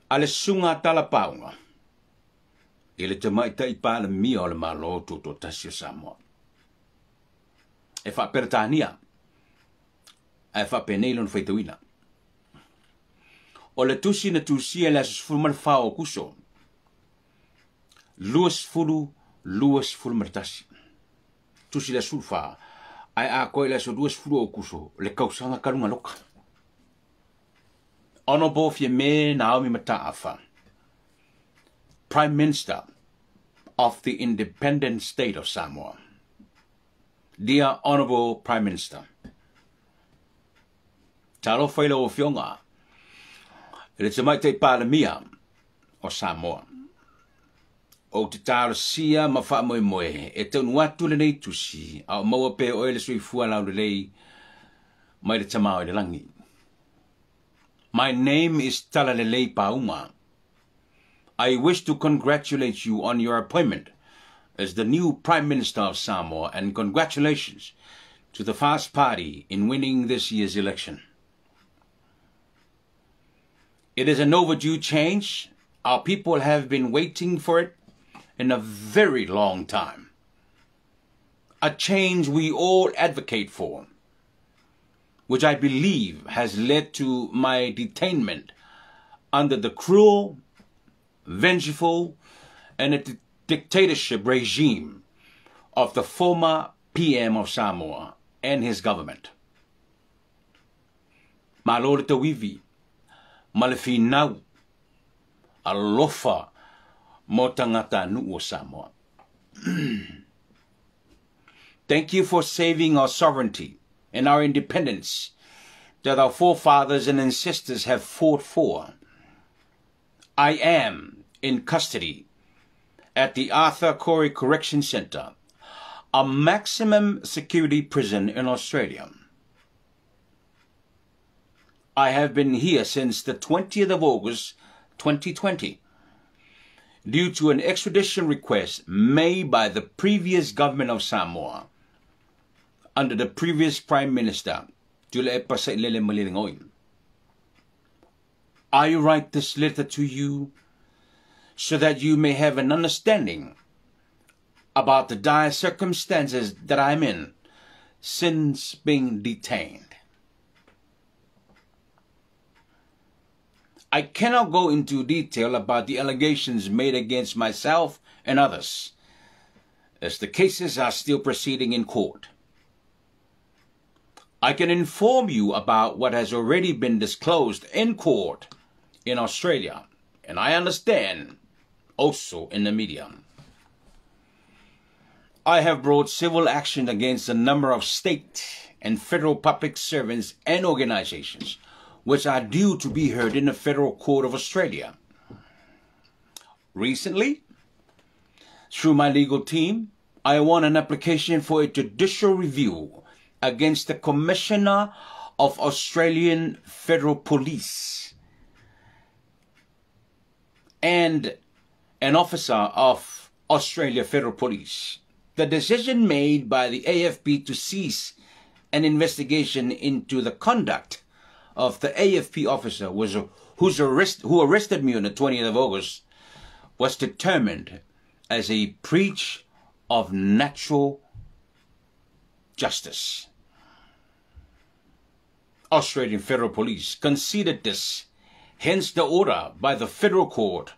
a le susuga a Talapauga i le Tamaitai Palemia o le Malo Tutoatasi o Samoa. E faaperetania, ae faapenei lona faitauina. O le tusi na tusia i le aso 14 o Akuso, 2021. Tusi le aso 14, ae atoa i le aso 20 o Akuso, le tausaga talu loka. Honorable Fiame Naomi Mataafa, Prime Minister of the Independent State of Samoa. Dear Honorable Prime Minister, talofa i lau afioga i le Tamaitai Palemia o Samoa. Ou te talosia ma faamoemoe e taunu atu lenei tusi a o maua pea oe le soifua laulelei mai le Tama o i le lagi. My name is Talalelei Pauga. I wish to congratulate you on your appointment as the new Prime Minister of Samoa, and congratulations to the FAST Party in winning this year's election. It is an overdue change. Our people have been waiting for it in a very long time. A change we all advocate for, which I believe has led to my detainment under the cruel, vengeful, and a dictatorship regime of the former PM of Samoa and his government. Malo le tauivi, ma le finau, alofa mo tagatanuu o Samoa. Thank you for saving our sovereignty and our independence that our forefathers and ancestors have fought for. I am in custody at the Arthur Corey Correction Centre, a maximum security prison in Australia. I have been here since the 20th of August 2020 due to an extradition request made by the previous government of Samoa under the previous Prime Minister, Tuilaepa Sailele Malielegaoi. I write this letter to you so that you may have an understanding about the dire circumstances that I'm in since being detained. I cannot go into detail about the allegations made against myself and others, as the cases are still proceeding in court. I can inform you about what has already been disclosed in court in Australia and I understand also in the media. I have brought civil action against a number of state and federal public servants and organizations which are due to be heard in the Federal Court of Australia. Recently, through my legal team, I won an application for a judicial review against the Commissioner of Australian Federal Police and an officer of Australia Federal Police. The decision made by the AFP to cease an investigation into the conduct of the AFP officer who arrested me on the 20th of August was determined as a breach of natural justice. Australian Federal Police conceded this, hence the order by the Federal Court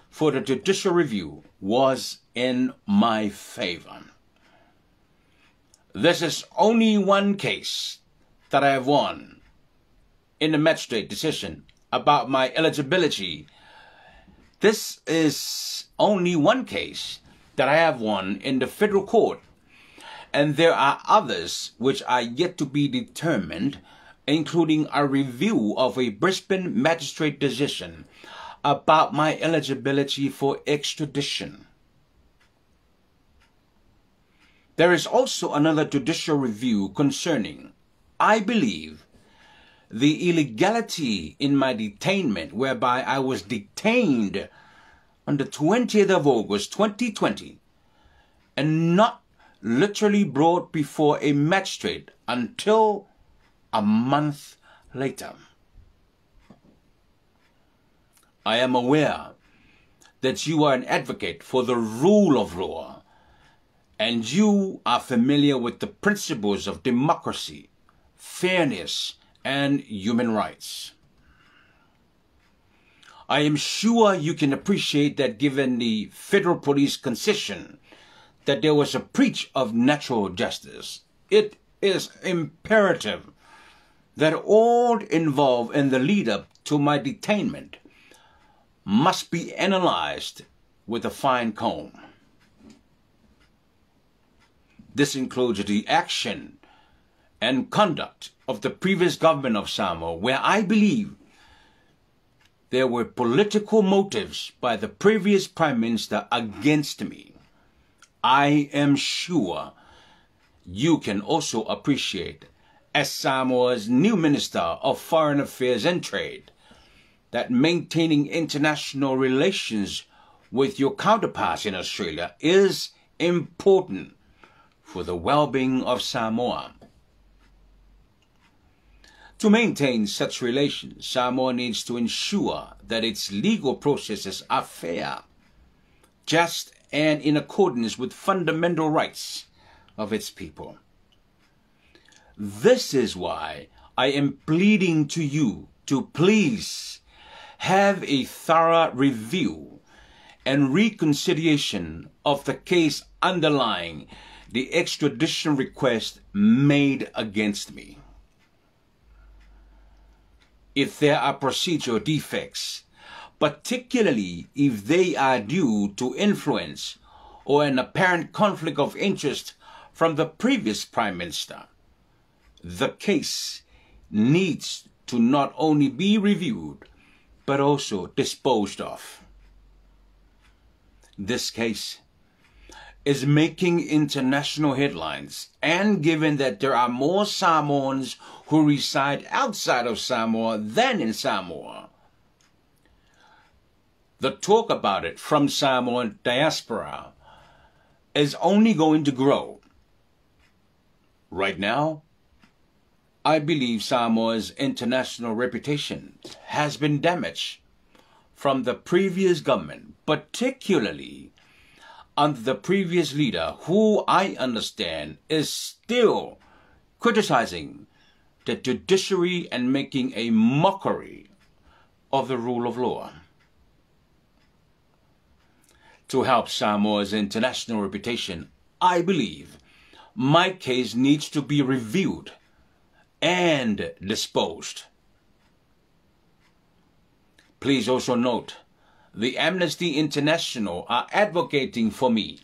for the judicial review was in my favor. This is only one case that I have won in the magistrate decision about my eligibility. This is only one case that I have won in the federal court, and there are others which are yet to be determined, including a review of a Brisbane magistrate decision about my eligibility for extradition. There is also another judicial review concerning, I believe, the illegality in my detainment, whereby I was detained on the 20th of August 2020 and not literally brought before a magistrate until a month later. I am aware that you are an advocate for the rule of law, and you are familiar with the principles of democracy, fairness, and human rights. I am sure you can appreciate that given the federal police concession that there was a breach of natural justice, it is imperative that all involved in the lead-up to my detainment must be analyzed with a fine comb. This includes the action and conduct of the previous government of Samoa, where I believe there were political motives by the previous Prime Minister against me. I am sure you can also appreciate, as Samoa's new Minister of Foreign Affairs and Trade, that maintaining international relations with your counterparts in Australia is important for the well-being of Samoa. To maintain such relations, Samoa needs to ensure that its legal processes are fair, just, and in accordance with fundamental rights of its people. This is why I am pleading to you to please have a thorough review and reconsideration of the case underlying the extradition request made against me. If there are procedural defects, particularly if they are due to influence or an apparent conflict of interest from the previous Prime Minister, the case needs to not only be reviewed, but also disposed of. This case is making international headlines, and given that there are more Samoans who reside outside of Samoa than in Samoa, the talk about it from Samoan diaspora is only going to grow. Right now, I believe Samoa's international reputation has been damaged from the previous government, particularly under the previous leader, who I understand is still criticizing the judiciary and making a mockery of the rule of law. To help Samoa's international reputation, I believe my case needs to be reviewed and disposed. Please also note the Amnesty International are advocating for me,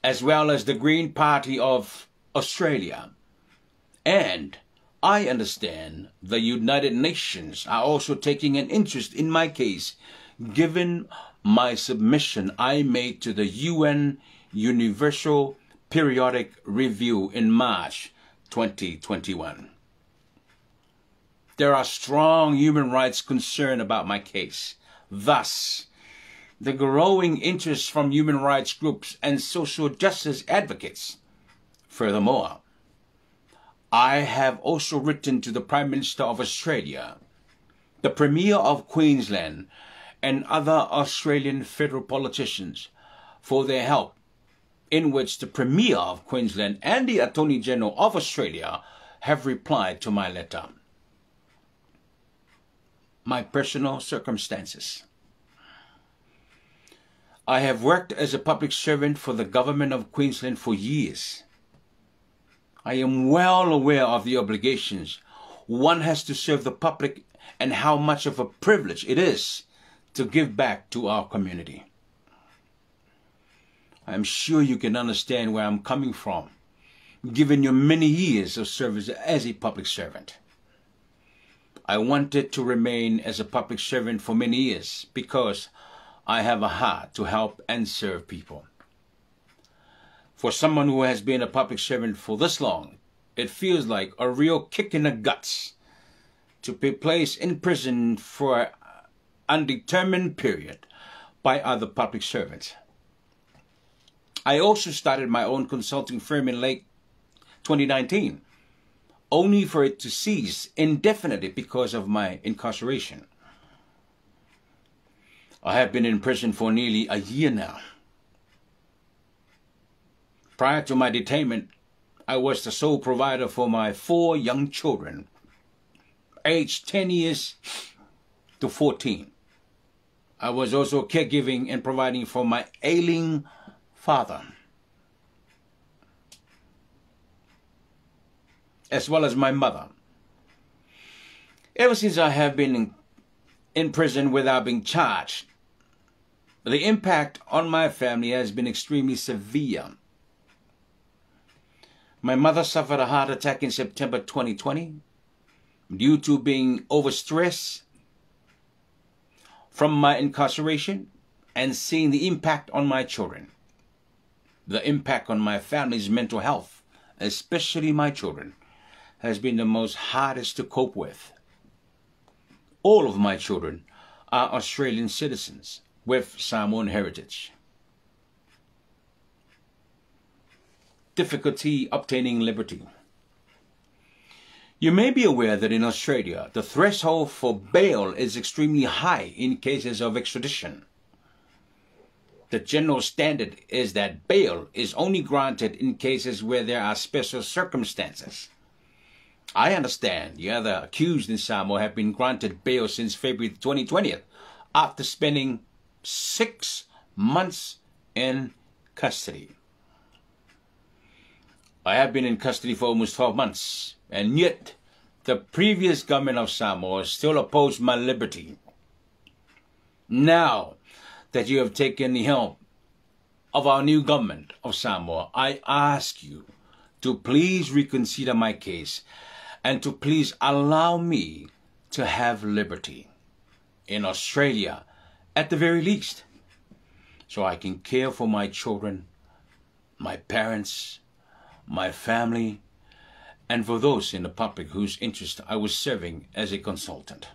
as well as the Green Party of Australia. And I understand the United Nations are also taking an interest in my case, given my submission I made to the UN Universal Periodic Review in March 2021. There are strong human rights concerns about my case. Thus, the growing interest from human rights groups and social justice advocates. Furthermore, I have also written to the Prime Minister of Australia, the Premier of Queensland, and other Australian federal politicians for their help, in which the Premier of Queensland and the Attorney General of Australia have replied to my letter. My personal circumstances. I have worked as a public servant for the government of Queensland for years. I am well aware of the obligations one has to serve the public and how much of a privilege it is to give back to our community. I am sure you can understand where I'm coming from, given your many years of service as a public servant. I wanted to remain as a public servant for many years because I have a heart to help and serve people. For someone who has been a public servant for this long, it feels like a real kick in the guts to be placed in prison for an undetermined period by other public servants. I also started my own consulting firm in late 2019, only for it to cease indefinitely because of my incarceration. I have been in prison for nearly a year now. Prior to my detainment, I was the sole provider for my 4 young children, aged 10 years to 14. I was also caregiving and providing for my ailing father, as well as my mother. Ever since I have been in prison without being charged, the impact on my family has been extremely severe. My mother suffered a heart attack in September 2020 due to being overstressed from my incarceration and seeing the impact on my children. The impact on my family's mental health, especially my children, has been the most hardest to cope with. All of my children are Australian citizens with Samoan heritage. Difficulty obtaining liberty. You may be aware that in Australia, the threshold for bail is extremely high in cases of extradition. The general standard is that bail is only granted in cases where there are special circumstances. I understand the other accused in Samoa have been granted bail since February 2020 after spending 6 months in custody. I have been in custody for almost 12 months, and yet the previous government of Samoa still opposed my liberty. Now that you have taken the help of our new government of Samoa, I ask you to please reconsider my case and to please allow me to have liberty in Australia at the very least, so I can care for my children, my parents, my family, and for those in the public whose interest I was serving as a consultant.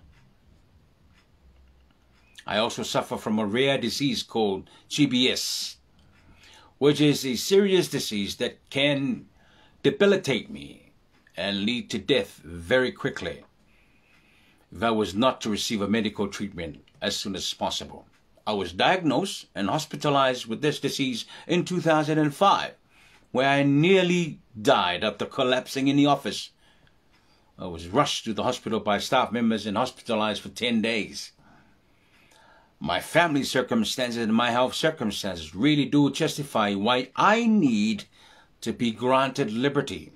I also suffer from a rare disease called GBS, which is a serious disease that can debilitate me and lead to death very quickly if I was not to receive a medical treatment as soon as possible. I was diagnosed and hospitalized with this disease in 2005, where I nearly died after collapsing in the office. I was rushed to the hospital by staff members and hospitalized for 10 days. My family circumstances and my health circumstances really do justify why I need to be granted liberty.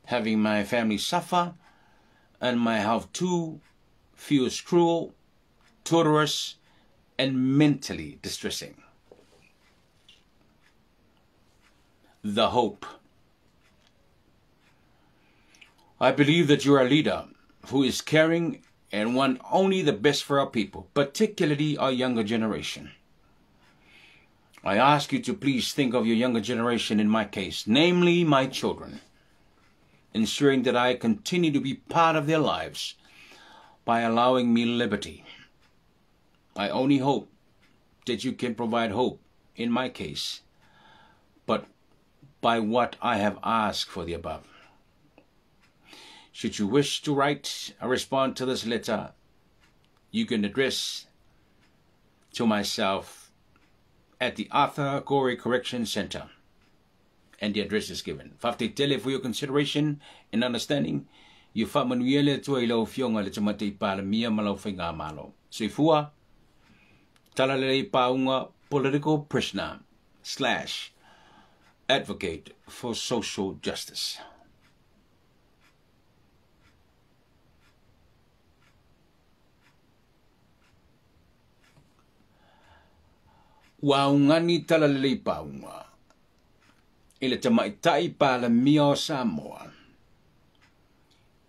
Having my family suffer and my health too feels cruel torturous, and mentally distressing. The hope. I believe that you are a leader who is caring and want only the best for our people, particularly our younger generation. I ask you to please think of your younger generation in my case, namely my children, ensuring that I continue to be part of their lives by allowing me liberty. I only hope that you can provide hope in my case, but by what I have asked for the above. Should you wish to write a response to this letter, you can address to myself at the Arthur Gorey Correction Center. And the address is given. Faafetai tele for your consideration and understanding. Ia faamanuia le Atua i lau Afioga i le Tamaitai Palemia ma lau Faigamalo. Soifua, Talalelei Pauga, political prisoner slash advocate for social justice. Ua augani Talalelei Pauga i le Tamaitai Palemia o Samoa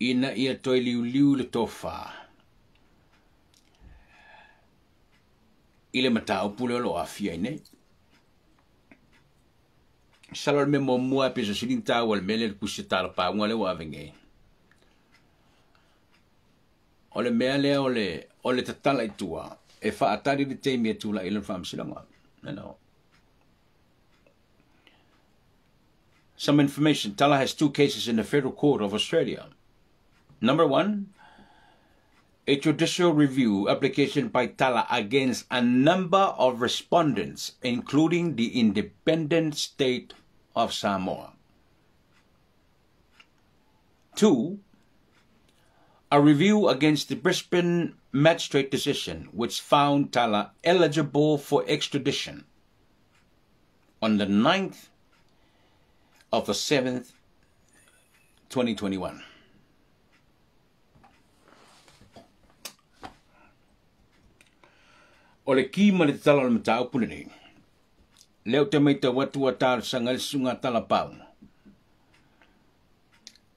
ina ia toe liuliu le tofa i le mataupu lea o lo o aafia ai nei. Masalo o le mea muamua e pei sili ona taua i le mea lea le tusi a talapauga lea ua ave nei. O le mea lea o le, o le tatala i tua e faatali le taimi e tulai ai lona faamasinoga. You know. Some information. Tala has two cases in the Federal Court of Australia. Number one, a judicial review application by Tala against a number of respondents, including the independent state of Samoa. 2, a review against the Brisbane magistrate decision, which found Tala eligible for extradition on the 9th of the 7th, 2021. O le ki ma le tatala o le mataupu lenei, lea ou te matau atu ua talosaga ai le susuga a Talapau,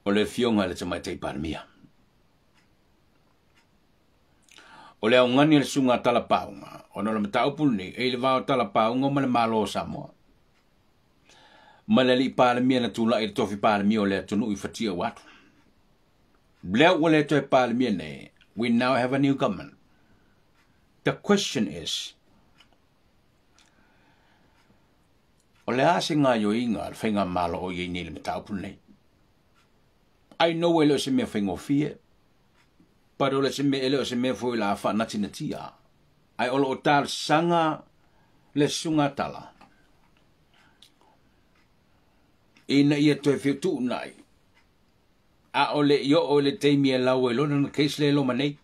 o le afioga i le Tamaitai Palemia. O le augani a le susuga a Talapauga, ona o le mataupu lenei, e i le va o Talapauga ma le Malo o Samoa. Ma le alii Palemia na tulai i le tofi Palemia o le atunuu i fatia ua atu. Lea ua le toe Palemia nei, we now have a new government. The question is, o le a se gaioiga a le Faigamalo o i ai nei i le mataupu lenei? I know e le o se mea faigofie, but o le se mea, e le o se mea foi o le a faanatinatia. Ae o lo o talosaga le susuga a Tala ina ia toe fetuunai, a o le i oo i le taimi e lau ai loa lana case lea e loma nei.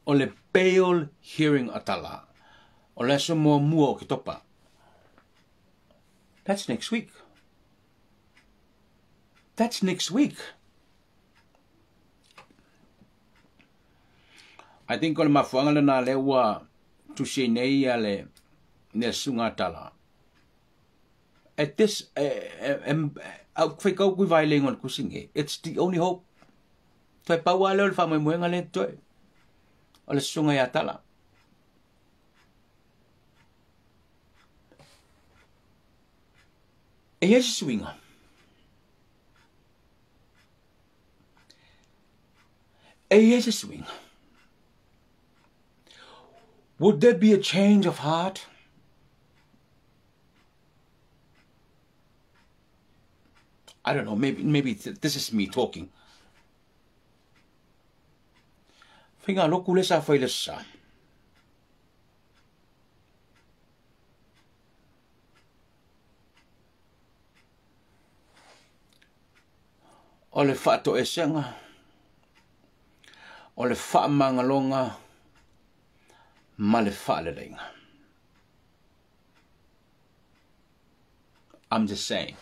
O le bail hearing a Tala, o le aso muamua o Oketopa. That's next week. That's next week. I think o le mafuaaga lena lea ua tusi ai nei a le le susuga a Tala. At this, au whaikau kui vai lengo le kusinge. It's the only hope. Toe pau a leo le whamoemoenga le toe. O le susuga ia Tala. E i ai se suiga. E i ai se suiga. Would there be a change of heart? I don't know, maybe, maybe this is me talking. Whainga loku le sa whai le sa. O le faatoesega, o le faamagaloga ma le faaleleiga. I'm just saying.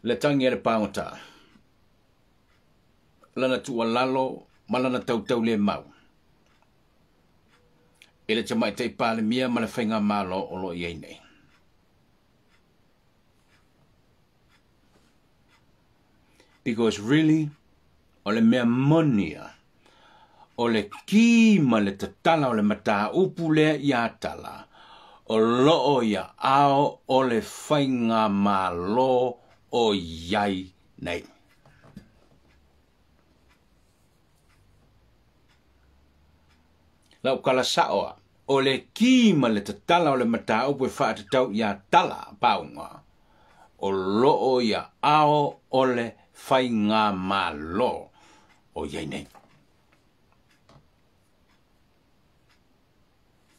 Le tangi a le pagota. Lana tuualalo ma lana tautau le mau i le Tamaitai Palemia ma le Faigamalo o lo o i ai nei. Because really, o le mea moni ia, o le ki ma le tatala o le mataupu lea ia Tala, o loo i aao o le Faigamalo o i ai nei. Lau kala sao a, o le ki ma le tatala o le mataupu e faatatau ia Tala Pauga, o loo i aao o le Faigamalo o i ai nei.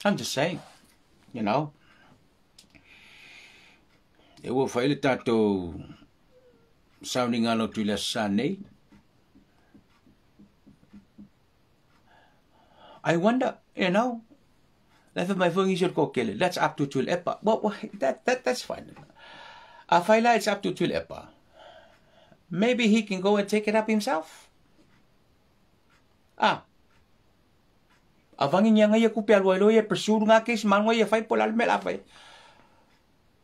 I'm just saying. E ua fai le tatou sauniga lotu i le aso sa nei. I wonder, le fai mai foi nisi o le toatele, that's up to Tuilaepa. Well, that's fine. Afai la it's up to Tuilaepa, maybe he can go and take it up himself. Ah, avangi nya ia kupe alua ilo ia pursue nga case mango ia fai po la me la fai.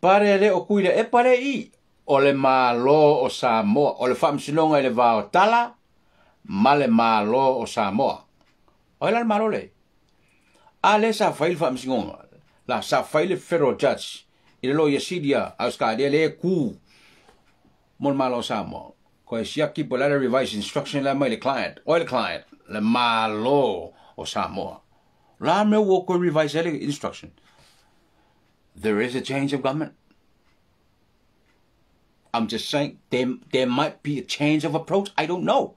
Pare le o kuila e pare i o le Malo o Samoa, o le faamasinoga i le va o Tala ma le Malo o Samoa. O ai la le Malo le? A le sa fai le faamasinoga, la sa fai le federal judge i le Loia Sili a Australia le ku mo le Malo o Samoa. Ko e siaki po la le revised instruction la mai le client, o le client, le Malo o Samoa. La me wo ko revise le instruction. There is a change of government. I'm just saying there might be a change of approach. I don't know.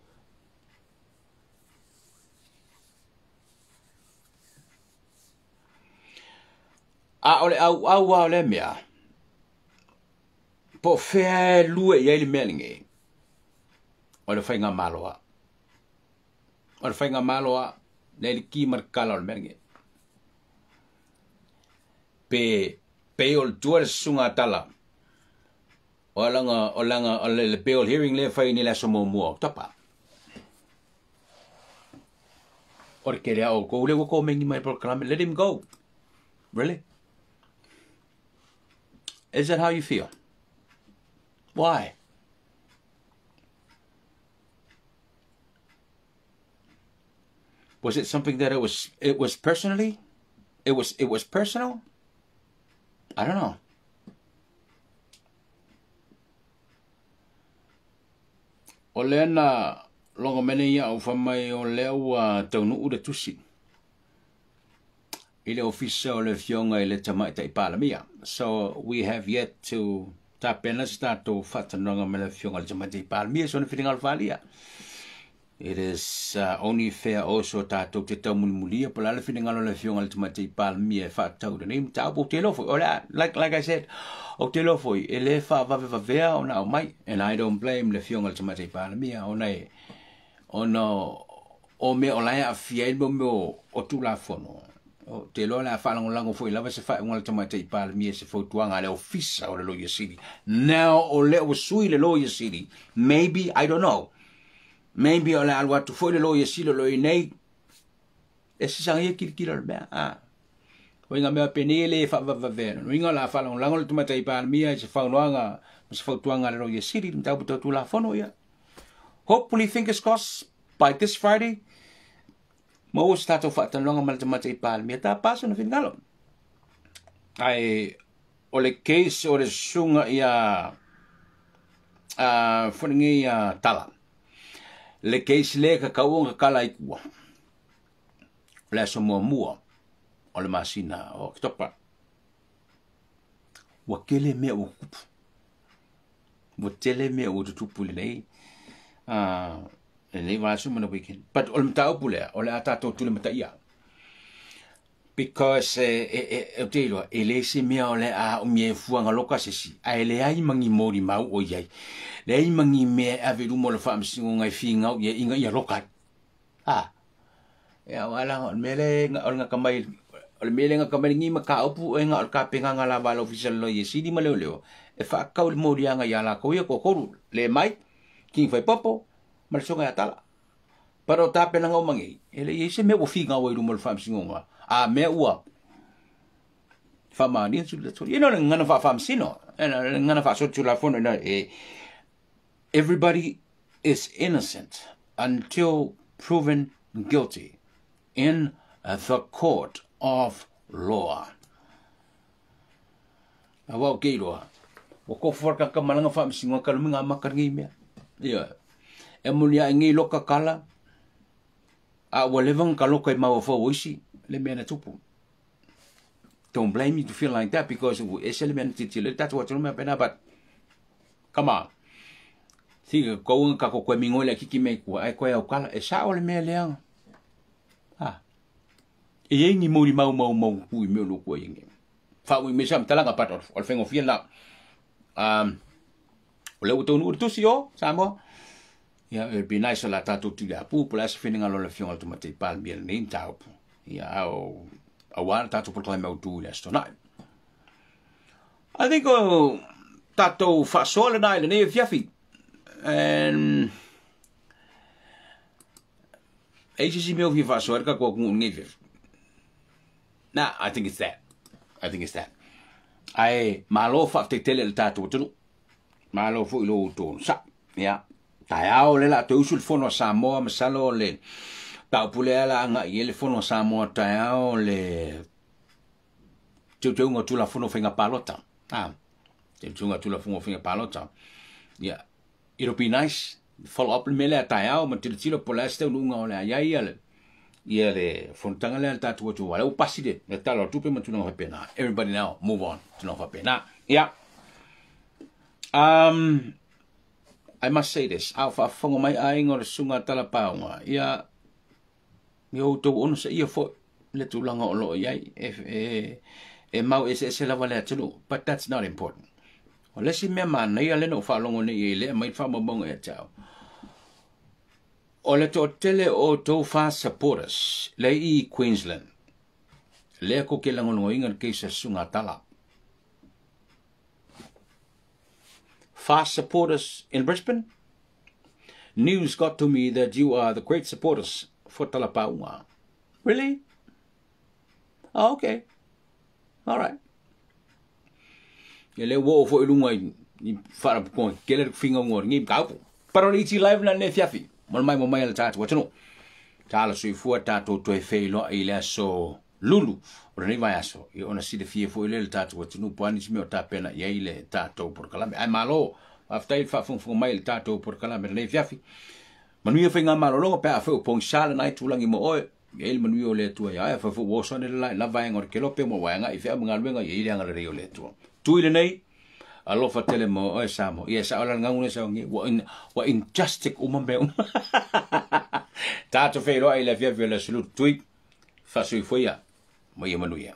A o le au au a o le mea. Po fea lue i ai le mea lenei. O le Faigamalo a. O le Faigamalo a. Le le ki ma le kala o le mea lenei. Pe pe o le tua le susuga a Tala. O langa o le bail hearing le fai ni le aso muamua o Oketopa. O le kele o ko le ko mengi mai program, let him go. Really? Is that how you feel? Why? Was it something that it was personally? It was personal? I don't know. O lea na logo mene ia au fa mai o lea ua taunuu le tusi i le ofisa o le Afioga i le Tamaitai Palemia. So we have yet to tapena se tatou faatalanoaga ma le Afioga i le Tamaitai Palemia sona finagalo faaalia. It is only fair also tatou te taumulimulia po o le a le finagalo o le Afioga i le Tamaitai Palemia e faatatau i lenei mataupu. Ou te iloa foi, o le a, like I said, ou te iloa foi, e lē faavavevavea ona aumai. And I don't blame le Afioga i le Tamaitai Palemia ona o mea o la e aafia ai le mea o Tulafono. Ou te iloa o le a faalagolago foi lava se faaiuga a le Tamaitai Palemia se fautuaga a le ofisa o le Loia Sili. Now o lea ua sui le Loia Sili, maybe, I don't know, maybe o le alu atu foi le Loia Sili o lo i nei e sisaga ia kilikila o le mea. Ah. O inga mea penei e lē faavavevavea. No inga o le a faalagolago le Tamaitai Palemia i se faunoaga ma se fautuaga a le Loia Sili i le mataupu tau Tulafono ia. Hopefully, fingers crossed, by this Friday, maua se tatou faatalanoaga ma le Tamaitai Palemia ta pasa na finagalo. Ae o le case o le susuga ia foi lenei ia Tala. Le case le ka kau o kala i kua. O le aso muamua o le masina o Oketopa. Ua kele mea ua kupu. Ua tele mea ua tutupu lenei. Lenei vaiaso ma le weekend. But o le mataupu lea, o le a tatou tule mataia. Because e te iloa, e le se mea o le a umia e fuanga loka se si, ae leai ma ni molimau o i ai. Leai ma ni mea e ave i luma o le faamasinoga e figau ia ina ia loka ai. Ah, ia o ala o le mea le o le gatamai o le mea le gatamai lenei mataupu e na o le tapenaga lava a le ofisa o le Loia Sili ma leoleo e faatatau i le moliaga ia latou ia toatolu le mai King Faipopo ma le susuga ia Tala. But o tapenaga uma nei, e le i ai se mea ua figau ai i luma o le faamasinoga, a mea ua faamaonia le you know, le gagana faafaamasino, le gagana faasolitulafono ina e everybody is innocent until proven guilty in the court of law. Aua o ke iloa, ua kofo whakaka malanga whaamasingoa ka luminga maka ngi mea. Ia, e moni a ngi loka kala, a ua leva ka loka i maua fau isi, le mea na tupu. Don't blame me to feel like that because e se le mea na titi le tatu atu mea pena, but come on. Sika kau ka ko koe mingo le kiki me kua, ai koe au kala, e sa o le mea leanga. Ah. E ye ngi mori mau mau mau ku i mea lo kua inge. Fa ui me sam talanga pat o le fengofia la. O le ua taunuu le tusi o Samoa. Ia, it'd be nice o la tatou tuli apu, po o le a se finagalo o le Afioga i le Tamaitai Palemia i lenei mataupu. Ia, ao, auā le tatou polokalame autū i le Aso Toonai. I think o tatou faasoa lena i lenei afiafi. And e i se isi mea o fia faasoa ai le tatou atunuu i lenei afiafi. Nah, I think it's that. I think it's that. Ae malo faafetai tele i le tatou atunuu. Malo foi i lo outou onosai. Ia, taeao lea o le a toe usu le fono a Samoa, masalo o le mataupu lea o le a agai i ai le fono a Samoa taeao le teuteuga o Tulafono o Faiga Palota. Ah, teuteuga o Tulafono o Faiga Palota. Ia, it'll be nice follow up le mea lea taeao ma tilotilo po o le a se taunuuga o le a i ai ia le ia le fonotaga lea a le tatou atunuu. Lea ua pasi le Tala o le Tupe ma tulaga faapena. Everybody now move on. Tulaga faapena. Ia. I must say this, a o faafofoga mai aiga o le Susuga a Talapaoga, ia, ia outou onosaia foi le tulaga o lo o i ai. E, e, e mau eseese lava le atunuu, but that's not important. O le isi mea manaia lea na ou faalogo nei i ai lea aumai le faamaumauga ia te au, o le toatele o outou FAST supporters lea i Queensland, lea kou te lagolagoina le case a Susuga a Tala. FAST supporters in Brisbane, news got to me that you are the great supporters for Talapaoga. Really? Oh, okay. All right. Ia lea ua oo foi i luga i, i faalapotopotoga tetele le finauga o lenei mataupu. But o le iti live lena lenei afiafi, mo le maimoa mai a le tatou atunuu. Tala soifua tatou toe feiloai i le aso Lulu o lenei vaiaso, ia ona silafia foi lea e le tatou atunuu po o a nisi mea o tapena i ai le tatou polokalame. Ae malo, faafetai i le faafogafoga mai i le tatou polokalame i lenei afiafi. Manuia faigamalologa pe afai o pogisa lena itulagi mo oe, ia i ai le manuia o le Atua ia oe, afai foi ua oso ane le la i la vaega o le kelope ma ua agai i feau ma galuega, ia i ai le agalelei o le Atua. Tui lenei, alofa tele mo oe Samoa. Ia e sao la le gagu lea e sau nei, ua, in, ua injustice uma mea uma. Tatou feiloai i le afiafi o le Aso Lulu. Tui, faasoifua ia, ma ia manuia.